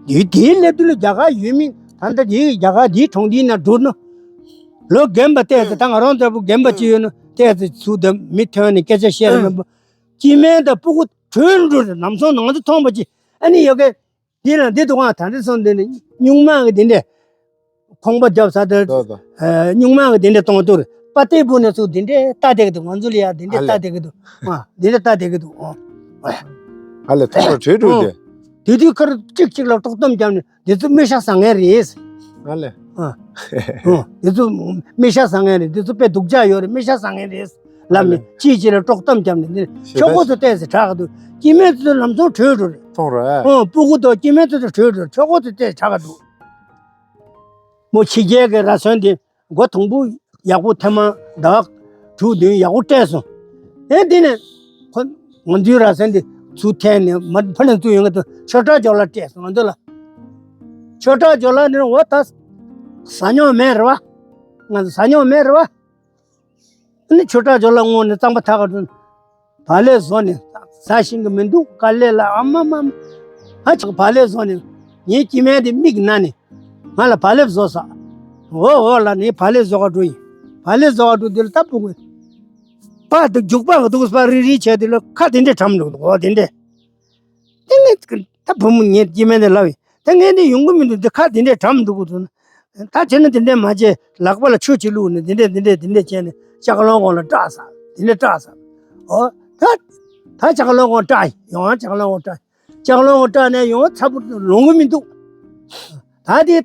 དེ་དེ་སླེབས་དུས་ལ་རྒྱ་གར་ཡུལ་མི་ད་ལྟ་དེ་རྒྱ་གར་དེའི་གྲོང་སྡེའི་ནང་འགྲོ་ན། ལོ་རྒན་པ་བལྟས་ཚེ་ད་ང་རང་ལྟ་བུ་རྒན་པ་ཅིག་ཡོད་ན་བལྟས་ཚེ་ཚུར་དུ་མི་ཐོན་ནས་སྐད་ཆ་བཤད་རེད་མིན་པ། སྐྱེ་དམན་དང་སྤུ་གུ་བྲོས་འགྲོ་རེད། ལམ་སང་ནང་དུ་མཐོང་པ་ཅིག་ཨ་ནི་ཡོད་གི། འདི་ལ་འདི་འདུག་ཨང་། ད་འདི་སོང་འདི་ནི་སྨྱུག་མ་གི་འདི་འདྲས། ཁོང་པ་རྒྱབ་ས་དེར། ལོ་ལོ། ཨ། སྨྱུག་མ་གི་འདི་འདྲས་གཏོང་དུས་པ་ཏི་བུ་ནས་ཚུར་འདི་འདྲས་ལྟ་བསྡད་ཀྱི་འདུག་ང་ཚོ་ལ་ཡ་འདི་འདྲས་ཨ་ལྟ་ལེ། བསྡད་ཀྱི་འདུག་ཨ། འདི་འདྲས་ལྟ་བསྡད་ཀྱི་འདུག་ཨ། ཨ་ལེ། ཐོག་ལ་བྲོས་འགྲོ་ཨ། དེ། དེ་དུས་ཁར་གཅིག་གཅིག་ལ་དཀྲོག་གཏམ་བརྒྱབ་ནས་འདི་ཚོ་མི་ཤ་ཟ་མཁན་རེད། ཨ་ལེ། ཨ། ཨ། འདི་ཚོ་མི་ཤ་ཟ་མཁན་རེད། འདི་ཚོ་དཔེ་སྡུག་ཅག་ཡོད་རེད། མི་ཤ་ཟ་མཁན་རེད་ལབ་ནས། ཨ་ལེ། གཅིག་གཅིག་ལ་དཀྲོག་གཏམ་བརྒྱབ་ནས་འདི་ཤེས་ཆོག་གོ་ཚོ་བལྟས་ཚེ་དྲག་ག་འདུག་སྐྱེ་དམན་ཚོ་ལམ་སང་བྲོས་འགྲོ་རེད། མཐོང་རེད། ཨོ་སྤུ་གུ་དང་སྐྱེ་དམན་ཚོ་བྲོས་འགྲོ་རེད། ཆོག་གོ་ཚོ་བལྟས་དྲག་ག་འདུག་མོ་ཕྱི་རྒྱལ་གྱི་ར་སོན་དེ་སྒོ་དང་པོ་ཡག་པོ་ཐེངས་མ་ཟླ་བ་དྲུག་བདུན་ཡག་པོ་སྤྲད་སོང་། ཨེ་དེ་ནས་ཁོ་ང་ཚོའི་ར་སོན་དེ་ཚུར་འཐེན་ནས་མ་ཕ་ལན་ཚུར་ཡོང་གི་འདུག་ཆོས་གྲགས་ཇོ་ལ་སྤྲད་སོང་ང་ཚོ་ལ། ཆོས་གྲགས་ཇོ་ལ་ནི་འོ་ད་ཟ་མྱོང་མེད་རེད་བ། ང་ཚོ་ཟ་མྱོང་མེད་རེད་བ། ཨ་ནི་ཆོས་གྲགས་ཇོ་ལ་སྔོན་ནས་གཙང་པ་ཐག་ག་འགྲོ། བག་ལེབ་བཟོ་ནས་ཟ་ཤེས་ཀྱི་མི་འདུག་དཀའ་ལས་ལ་ཨ་མ་མ་མ། ཨ་ཅག་བག་ལེབ་བཟོ་ནས་ངའི་སྐྱེ་དམན་དེ་མིག་ན་ནས་ང་ལ་བག་ལེབ་བཟོ་ཟེར། འོ་འོ་ལ་ངས་བག་ལེབ་བཟོ་ག་འགྲོ་ཡིན། བག་ལེབ་བཟོ་ག་འགྲོ་དུས་ལ་ད་བུ་གུ་པ་དེ་རྒྱུག་པ་ག་འདུག་པ་རི་རི་བྱས་དུས་ལ་ཁ་དེ་འདྲས་གྲམ་འདུག་འོ་དེ་འདྲས། དེ་ངས་ད་བུ་མོ་ངའི་སྐྱེ་དམན་དེ་ལབ་ཡིན། ད་ངས་འདི་ཡོང་གི་མི་འདུག་འདི་ཁ་འདི་འདྲས་གྲམ་འདུག་གོ་ཟེར་ན། ད་བྱས་ན་འདི་འདྲས་མ་བྱེད། ལག་པ་ལ་ཆུ་ཅིག་བླུགས་ནས་འདི་འདྲས་འདི་འདྲས་འདི་འདྲས་བྱས་ནས་ལྕགས་སློང་གོང་ལ་སྐྲག་ཟེར། འདི་འདྲས་སྐྲག་ཟེར། འོ། ད་ད་ལྕགས་སློང་གོང་སྐྲག་ཡིན། ཡོང་ཨ་ལྕགས་སློང་གོང་སྐྲག་ཡིན། ལྕགས་སློང་གོང་སྐྲག་ནས་ཡོང་ཚ་པོ་ལོང་གི་མི་འདུག་ད་དེ་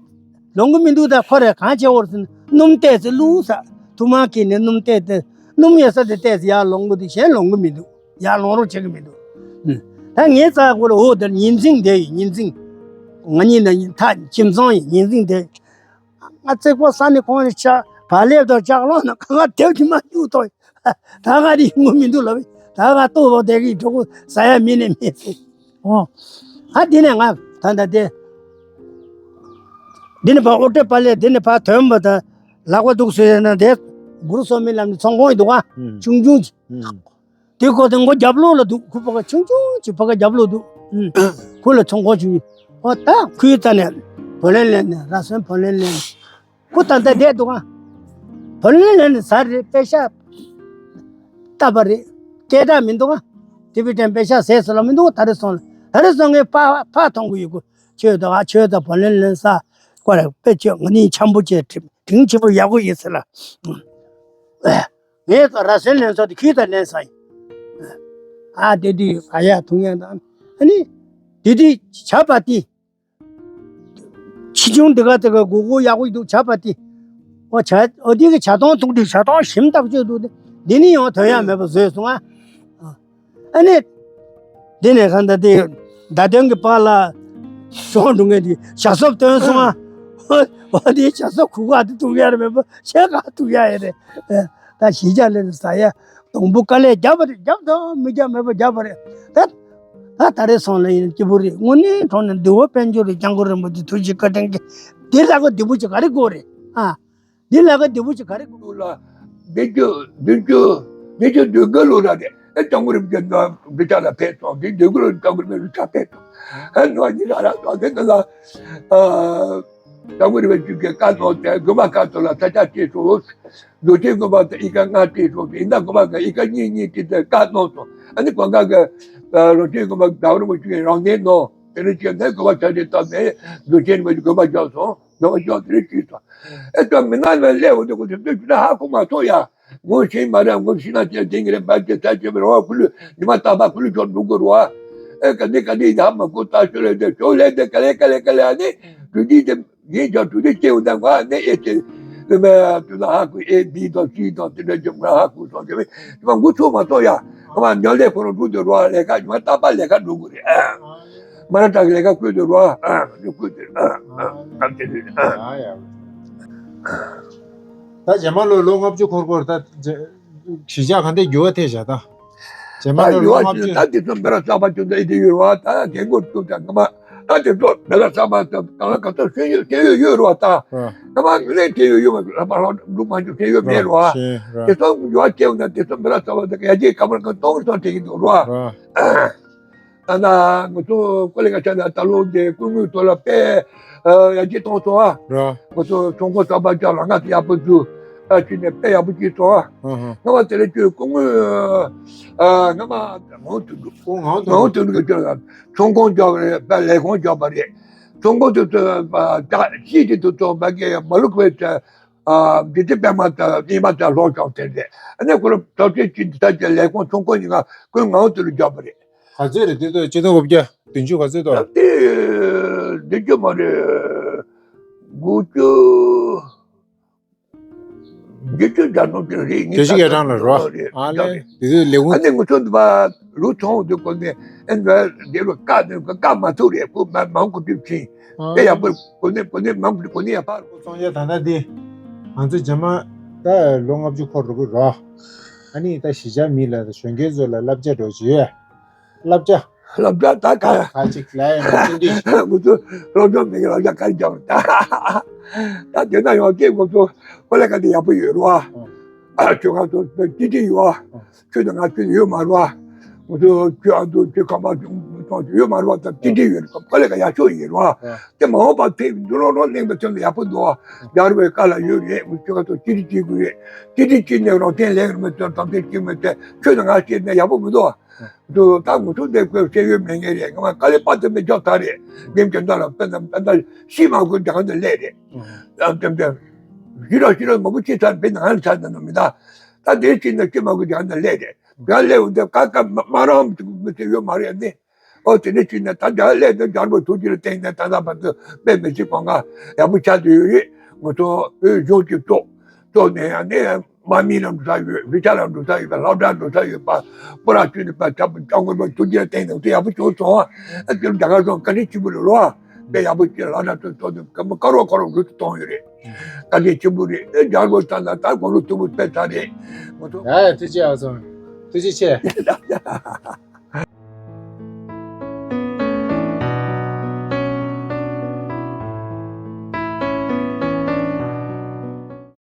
ལོང་གི་མི་འདུག་ད་ཁོ་རས་གང་བྱེད་འོར་ཟེར་ན་སྣུམ་བལྟས་ཚེ་བླུགས་ཟེར། ཐུར་མ་ཁྱེར་ནས་སྣུམ་བལྟས་ཏེ་སྣུམ་ཡོད་ས་དེ་བལྟས་ཚེ་ཡར་ལོང་གི་འདུག་གཞན་ལོང་གི་མི་འདུག་ཡར་ལོང་རོགས་བྱེད་ཀྱི་མི་འདུག་ཨུ། ད་ ད་ངའི་རྩ་སྐོར་ལ་འོ་དེར་ཉིན་མཚན་དེ་ཡི་ཉིན་མཚན། ང་གཉིས་ནས་ཐག་ཁྱིམ་ཚང་ཡི་ཉིན་མཚན་དེ། ང་རྩེ་ཁོག་ས་ནས་ཁོང་ནས་ཆ་བག་ལེབ་དང་ལྕགས་ལོག་ན་ཁ་ཁ་དེབ་ཀྱི་མ་བཅུག་ཐོག་ད་ང་རིག་ངོ་མི་འདུག་ལབ། ད་ང་ལྟོ་བ་དེ་གི་གྲོགས་པོ་ཟ་ཡ་མི་ནས་མེད་ཟེར། ཨོ། ཨ་དེ་ནས་ང་ད་ད་དེ། འདི་ནི་ཕ་ཨོ་ཏྲེ་པ་ལས་འདི་ནི་ཕ་ཐོན་པ་ད་ལག་པ་འདུག་ཟེར་ན་དེ་གུ་རུ་སོ་མི་ལམ་ནི་ཚོང་ཁང་འདུག་ཨ། ཆུང་ཆུང་ཅིག་དེ་ཁོ་དེ་མགོ་རྒྱབ་ལོགས་ལ་འདུག་ཁུ་ཕ་ག་ཆུང་ཆུང་ཅིག་ཕ་ག་རྒྱབ་ལོགས་འདུག་ཁུ་ལ་ཚོང་ཁང་ཆུང་ཡིན། ཨོ་ད་ཁུའི་རྩ་ནས་བུ་ལོན་ལེན་ནས་ར་སོན་བུ་ལོན་ལེན་ནས་ཁུ་ད་ལྟ་བསྡད་འདུག་ཨ། བུ་ལོན་ལེན་ནས་ཟ་རེད། པེ་ཤ་བཏབ་པ་རེད། སྐད་གྲགས་མི་འདུག་ཨ། དེ་བི་དྲན་པེ་ཤ་ཟས་སུ་ལ་མི་འདུག་ད་རེ་སོང་ལ་ད་རེ་སོང་ངས་ཕ་ཕ་མཐོང་གི་ཡོད་གི་ཆོས་དང་ཨ་ཆོས་དང་བུ་ལོན་ལེན་ས་ཀོ་རེ་དཔེ་ཆོས་ང་གཉིས་འཆམ་པོ་བྱས་དྲིན་ཆེན་པོ་ཡག་པོ་ཡིན་ཟེར་ལ། ངས་ར་སོན་ལེན་ས་དེ་ཁྱི་དང་ལེན་ས་ཡིན། ཨ་དེ་དུས་ག་ཡ་འཐུང་ཡ་དང་ཨ་ནི་དེ་དུས་བྱ་བ་དེ་ཆེ་ཆུང་འདི་ག་དེ་ག་གོ་གོ་ཡག་པོ་འདུག་བྱ་བ་དེ་ཨོ་བྱ་ཨོ་དེ་གི་བྱ་སྟངས་ཐུང་དུས་བྱ་སྟངས་ཞིམ་ཐག་ཆོད་འདུག་དེ་ནི་ཡང་དོན་ཡ་མེད་པ་བཟོས་སོང་ཨ། ཨ་ནི། འདི་ནས་ད་ལྟ་དེ་ཟླ་སྟོན་གྱི་པཱ་ལགས་ཤོང་འགྲོ་མཁན་དེ་ཞྭ་སོབ་བཏོན་སོང་ཨ། འོ་དེ་ཞྭ་སོབ་ཁུག་ཁ་དེ་ཐུག་ཡ་རེད་མེད་པ་ཆེ་ཁ་ཐུག་ཡ་ཡ་རེད། ད་གཞིས་ཆགས་ལས་ཟ་ཡ་དང་པོ་དཀའ་ལས་བརྒྱབ་པ་རེད། བརྒྱབ་དང་མི་བརྒྱབ་མེད་པ་བརྒྱབ་པ་རེད། ད་ད་ད་རེས་སོང་ལ་ཡིན་སྐྱིད་པོ་རེད། དངོས་གནས་དྲང་གནས་འདུལ་བ་དཔལ་འབྱོར་རེད། སྐྱབས་མགོན་རིན་པོ་ཆེ་ཐུགས་རྗེ་བཀའ་དྲིན་གྱིས་དེ་ལ་ག་བདེ་པོ་ཅིག་ག་རེ་དགོས་རེད་ཨ། འདི་ལ་ག་བདེ་པོ་ཅིག་ག་རེ་དགོས། ལ་འདི་ཅུ་འདི་ཅུ་འདི་ཅུ་འདོད་དགའ་ལོ་ར་རེད། ཨེ་སྐྱབས་མགོན་རིན་པོ་ཆེ་འདི་ཅག་ལ་ཕེབས་སོང་། འདི་འདོད་དགའ་ལོ་སྐྱབས་མགོན་རིན་པོ་ཆེ་ཕེབས་སོང་། ཨེ་ནོ་ཉི་ར་ར་སོང་། དེ་ནི་ལ་སྐྱབས་མགོན་རིན་པོ་ཆེ་གིས་བཀའ་གནང་སྟེ་དགོན་པ་ཁག་ཏུ་ལ་ས་ཆ་སྤྲད་སོང་། རྡོ་རྗེ་དགོན་པ་དང་ཨི་ཀ་ལྔ་སྤྲད་སོང་། ཡིན་ན་དགོན་པ་ཁག་ཨི་ཀ་གཉིས་གཉིས་སྤྲད་དེ་བཀའ་གནང་སོང་། ཨ་ནི་གང་ག་གི་རྡོ་རྗེ་དགོན་པ་དགའ་བ་རིན་པོ་ཆེ་གིས་རང་གནས་གནང་། དེ་ནས་ཅི་ནས་དགོན་པ་ཆ་འདི་བཏབ་ནས་རྡོ་རྗེ་རིན་པོ་ཆེ་དགོན་པ་རྒྱག་སོང་། དགོན་པ་རྒྱག་དེ་རིང་བྱས་སོང་། ཨེ་ད་མི་ནག་ལ་སླེབས་འོང་དུས་ཁོ་ཚོས་དུས་ཚོད་ཧ་གོ་མ་སོང་ཡ། ངོ་ཤེས་མ་རེད། ངོ་ཤེས་ན་ཅི་བྱེད་ཀྱི་རེད། མ་བྱེད་ས་བྱེད་པའི་རོགས་ཁུ་ལུ་ཉི་མ་རྟག་པར་ཁུ་ལུ་ཅོག་འགྲོ་དགོས་རོགས། ཨེ་ག་འདི་ག་འདི་ཡ་མ་གོ་ད་ཤོད་ལས་དེ་ཤོད་ལས་དེ་ག་ལེ་ག་ལེ་ག་ལེ་ཨ་ནི་དུས་འདི་དེ་ཡིན་ཀྱང་དུས་འདི་སྐྱེ་བོ་འདི་ང་ནི་ཨེ་ཅེ་ཨེ་མ་དུས་ལ་ཧ་གོ་ཨེ་བི་དང་སི་དང་དེ་འདྲ་ཅིག་ང་ཧ་གོ་སོང་། དེ་བས་ཉི་མ་འགོ་ཚུགས་མ་སོང་ཡ། ང་མ་ཉལ་ལས་ཁོ་རང་འགྲོ་དེ་རོགས། ལས་ཀ་ཉི་མ་རྟག་པར་ལས་ཀ་འགྲོ་དགོས་རེད། མ་ར་ཏྲ་གི་ལས་ཀ་བསྐུལ་དུ་རོ། ཨ་ནི་བསྐུལ་དུ་ཨ་ཨ་ཨ་དེ་དུས་ཨ་ཡ་ཡ། ད་རྗེས་མ་ལོ་ལོ་ལྔ་བཅུ་འཁོར་སྐོར་ད་གཞིས་ཆགས་ག་འདྲ་འགྱུར་བ་ཐེབས་བཞག་ད་རྗེས་མ་ད་ལོ་ལོ་ཡོད་ལྔ་བཅུ། ད་དེ་ཚོ་འབེ་ར་གསར་པ་ཅུང་ད་ཨེ་དེ་ཡོད་རོ། ད་རྒན་གོག་ཚོ་ད་ང་མ་ད་དེ་ཚོ་འབེ་ར་གསར་པ་ད་གང་ལ་ག་ཚོད་ཤེས་ཡོད་ཤེས་ཡོད་ཡོད་རོ། ད་ང་མ་ངུ་ལས་ཤེས་ཡོད་ཡོད་མ་ར་མ་ར་འབྲུ་མ་འཇུ་ཤེས་ཡོད་མེད་རོ། དེ་ཚོ་འགྱུར་བ་སྐྱེ་བ་ན་དེ་ཚོ་འབེ་ར་གསར་པ་ད་ཡ་གྱལ་ཁ་མར་ག་གཏོང་གི་ཚོ་དེ་ཡིན་འདུག་རོ། ད་ན་ང་ཚོ་ཀོ་ལི་ག་ཆ་ན་ད་ལོ་འདི་སྐུ་ངོའི་ཐོག་ལ་དཔེ་ཡར་རྒྱས་གཏོང་སོང་ཨ། ར། ང་ཚོ་ཚོང་ཁང་གསར་པ་ཅག་ལ་ང་ཚོ་ཡག་པོ་བཙུགས་ཨ་ཅི་ནས་དཔེ་ཡག་པོ་སྐྱིད་སོང་ཨ། ཧ་ཧ། སྔ་མ་དེ་ལ་ཁྱོད་སྐུ་ངོ་ཨ་སྔ་མ་ངོ་དུ་འདུག་སྐུ་ངོ་དུ་ངོ་དུ་འདུག་ཁྱོད་ཚོང་ཁང་རྒྱག་པ་རེད། དཔེ་ལས་ཁང་རྒྱག་པ་རེད། ཚོང་ཁང་དུ་ཚོ་ཅག་ཤིས་དེ་དུ་ཚོང་པ་གས་མ་ལུག་པའི་ཚ། ཨ་འདི་ཚེ་པད་མ་དང་རྙིང་མ་དང་ལྷོ་ཤང་དེ་རེད། ཨ་ནི་ཁོ་རང་ད་ཚེ་གཅིག་འདི་ལྟར་གྱི་ལས་ཁུངས་ཚོང་ཁང་གཉིས་ཀ་ཁོས་ངའོ་དེ་ལ་རྒྱག་པ་རེད། ག་ཚོད་རེད་དེ་ཚོ་ཆིག་སྟོང་དགུ་བརྒྱ་བདུན་ཅུ་ག་ཚོད་དོ། ད་དེ་བདུན་ཅུ་མ་རེད། དགུ་བཅུ། བརྒྱད་ཅུ་གྱ་ནོར་དེ་རེད། ཉི་ཤུ་ག་གྲངས་ལ་རོ། རེད་ཨ་ལེ་རེད། དེ་ཚོ་ལས་ཁུངས། ཨ་ནི་ངུ་ཚོ་འདི་པ་རུ་ཚོང་དུ་གོ་ནས་ཨེ་འདྲ་དེ་རུ་བཀག་ནས་བཀག་མ་ཐུབ་རེད། ཁོ་མ་མང་ཁོ་དུས་ཕྱིན། དེ་ཡག་པོ་གོ་ནས་གོ་ནས་མང་ཁོ་གོ་ནས་ཡག་པ། ཚོང་ཡ་ད་ལྟ་འདི་ང་ཚོ་རྗེས་མ་ད་ལོ་ལྔ་བཅུ་འཁོར་འགྲོ་གི་རོ། ཨ་ནི་ད་གཞིས་ཆགས་མི་ལ་གཞོན་སྐྱེས་ཚོ་ལ་བསླབ་བྱ་འགྲོ་བྱེད་ཡོད། བསླབ་བྱ། བསླབ་བྱ་ད་ག་ཁ་ཅིག་ལ་ཡང་མ་ཚུན་དུས་ང་ཚོ་སློབ་སྦྱོང་མེད་ཀྱི་བསླབ་བྱ་ག་རེ་རྒྱག་རེད་ད། ད་དེ་ན་ཡང་སྐྱེས་ང་ཚོ་ཁོ་ལས་ཀ་དེ་ཡག་པོ་ཡོད་རོ། ཨ་ཁྱོད་ང་ཚོ་ཅི་ཅི་ཡོད། ཁྱོད་དང་ང་ཁྱོད་ཡོད་མ་རེད་བ། ང་ཚོ་ཁྱོད་ཨ་མདོ་ཁྱོད་ཁམས་པ་ཁྱོད་ཡོད་མ་རེད་བ། ད་ཅི་ཅི་ཡོད་རེད། ཁོ་ལས་ཀ་ཡག་ཤོས་ཡིན་རེད་བ། དེ་མ་འོངས་པ་དེ་འདུ་རོགས་རོགས་གླེང་བ་ཚོ་ལ་ཡག་པོ་འདུག་བ། རྒྱལ་བའི་བཀའ་ལ་ཡོད་རེད། ཁྱོད་ང་ཚོ་ཅི་ཅི་བྱེད་དགོས་རེད། ཅི་ཅི་བྱེད་ནས་རང་བཙན་ལེན་རེད་མ་ཚོད་དམ་བཙན་བྱེད་མ་ཚོད་ཁྱོད་དང་ང་བཤད་ན་ཡག་པོ་མི་འདུག་བ། འདུག་ད་ང་ཚོ་འདི་ཁོས་བཤད་ཡོད་མེད་ངེས་རེད། ང་མ་དཀའ་ལས་དཔག་ཏུ་མེད་རྒྱག་ཐག་རེད། འདེམས་ཀྱི་འདྲ་ལ་དཔེ་ན་དཔེ་ན་ཤི་མ་དགོས་རྒྱ་གར་འདི་སླེབས་རེད། ཨ་དེ་འདྲ་ཞི་ར་ཞི་ར་མ་བུ་ཅི་ཚར་བེ་ན་ང་ཚར་ན་ནོ་མི་ད། ད་དེ་ཅི་ན་ཅི་མ་གི་རྒྱ་ནས་སླེབས་རེད། རྒྱ་སླེབས་འོང་དེ་ཀ་ཀ་མ་མ་རང་མི་ཚེ་ཡོད་མ་རེད་ནི། ཨོ་དེ་ནས་ཅི་ན་ད་རྒྱ་སླེབས་ནས་རྒྱལ་པོ་ཐུགས་རྗེ་ལ་བརྟེན་ནས་ད་ལྟ་བར་དུ་དཔེ་མི་སྲིད་གང་ག་ཡག་པོ་ཆགས་བསྡད་ཡོད་རེད། ང་ཚོ་འོས་གཞུང་གི་གཙོ་གཙོ་ནས་ཡང་ནས་ དམག་མི་ལ་འགྲོ་ས་ཡོད། རི་ཆ་ལ་འགྲོ་ས་ཡོད་པ། སློབ་གྲྭ་འགྲོ་ས་ཡོད་པ། སྤོ་ར་བཅུ་ནི་པ་ཆ་པོ་ཅང་དགོས་པ་ཐུགས་རྗེ་བརྟེན་དང་དེ་ཡག་པོ་བྱུང་སོང་ཨ། ཨ་དེ་རྒྱ་གར་སོང་བཀའ་དྲིན་ཆེན་པོ་རེད་ལོ་ཨ། དཔེ་ཡག་པོ་བྱས་སློབ་གྲྭ་ཚོ་ཚོ་དུ་ཀ་མ་ཀ་རོ་ཀ་རོ་འགྲོ་དུ་གཏོང་ཡོད་རེད། བཀའ་དྲིན་ཆེན་པོ་རེད། ཨེ་རྒྱ་གར་ཚང་ན་ད་དགོང་ལོ་ཐུག་པོ་དཔེ་ཚ་རེད། མ་ཐུག་ཡ་ཡ་ཐུགས་རྗེ་ཆེ་ཨ་ཚོ། ཐུགས་རྗེ་ཆེ།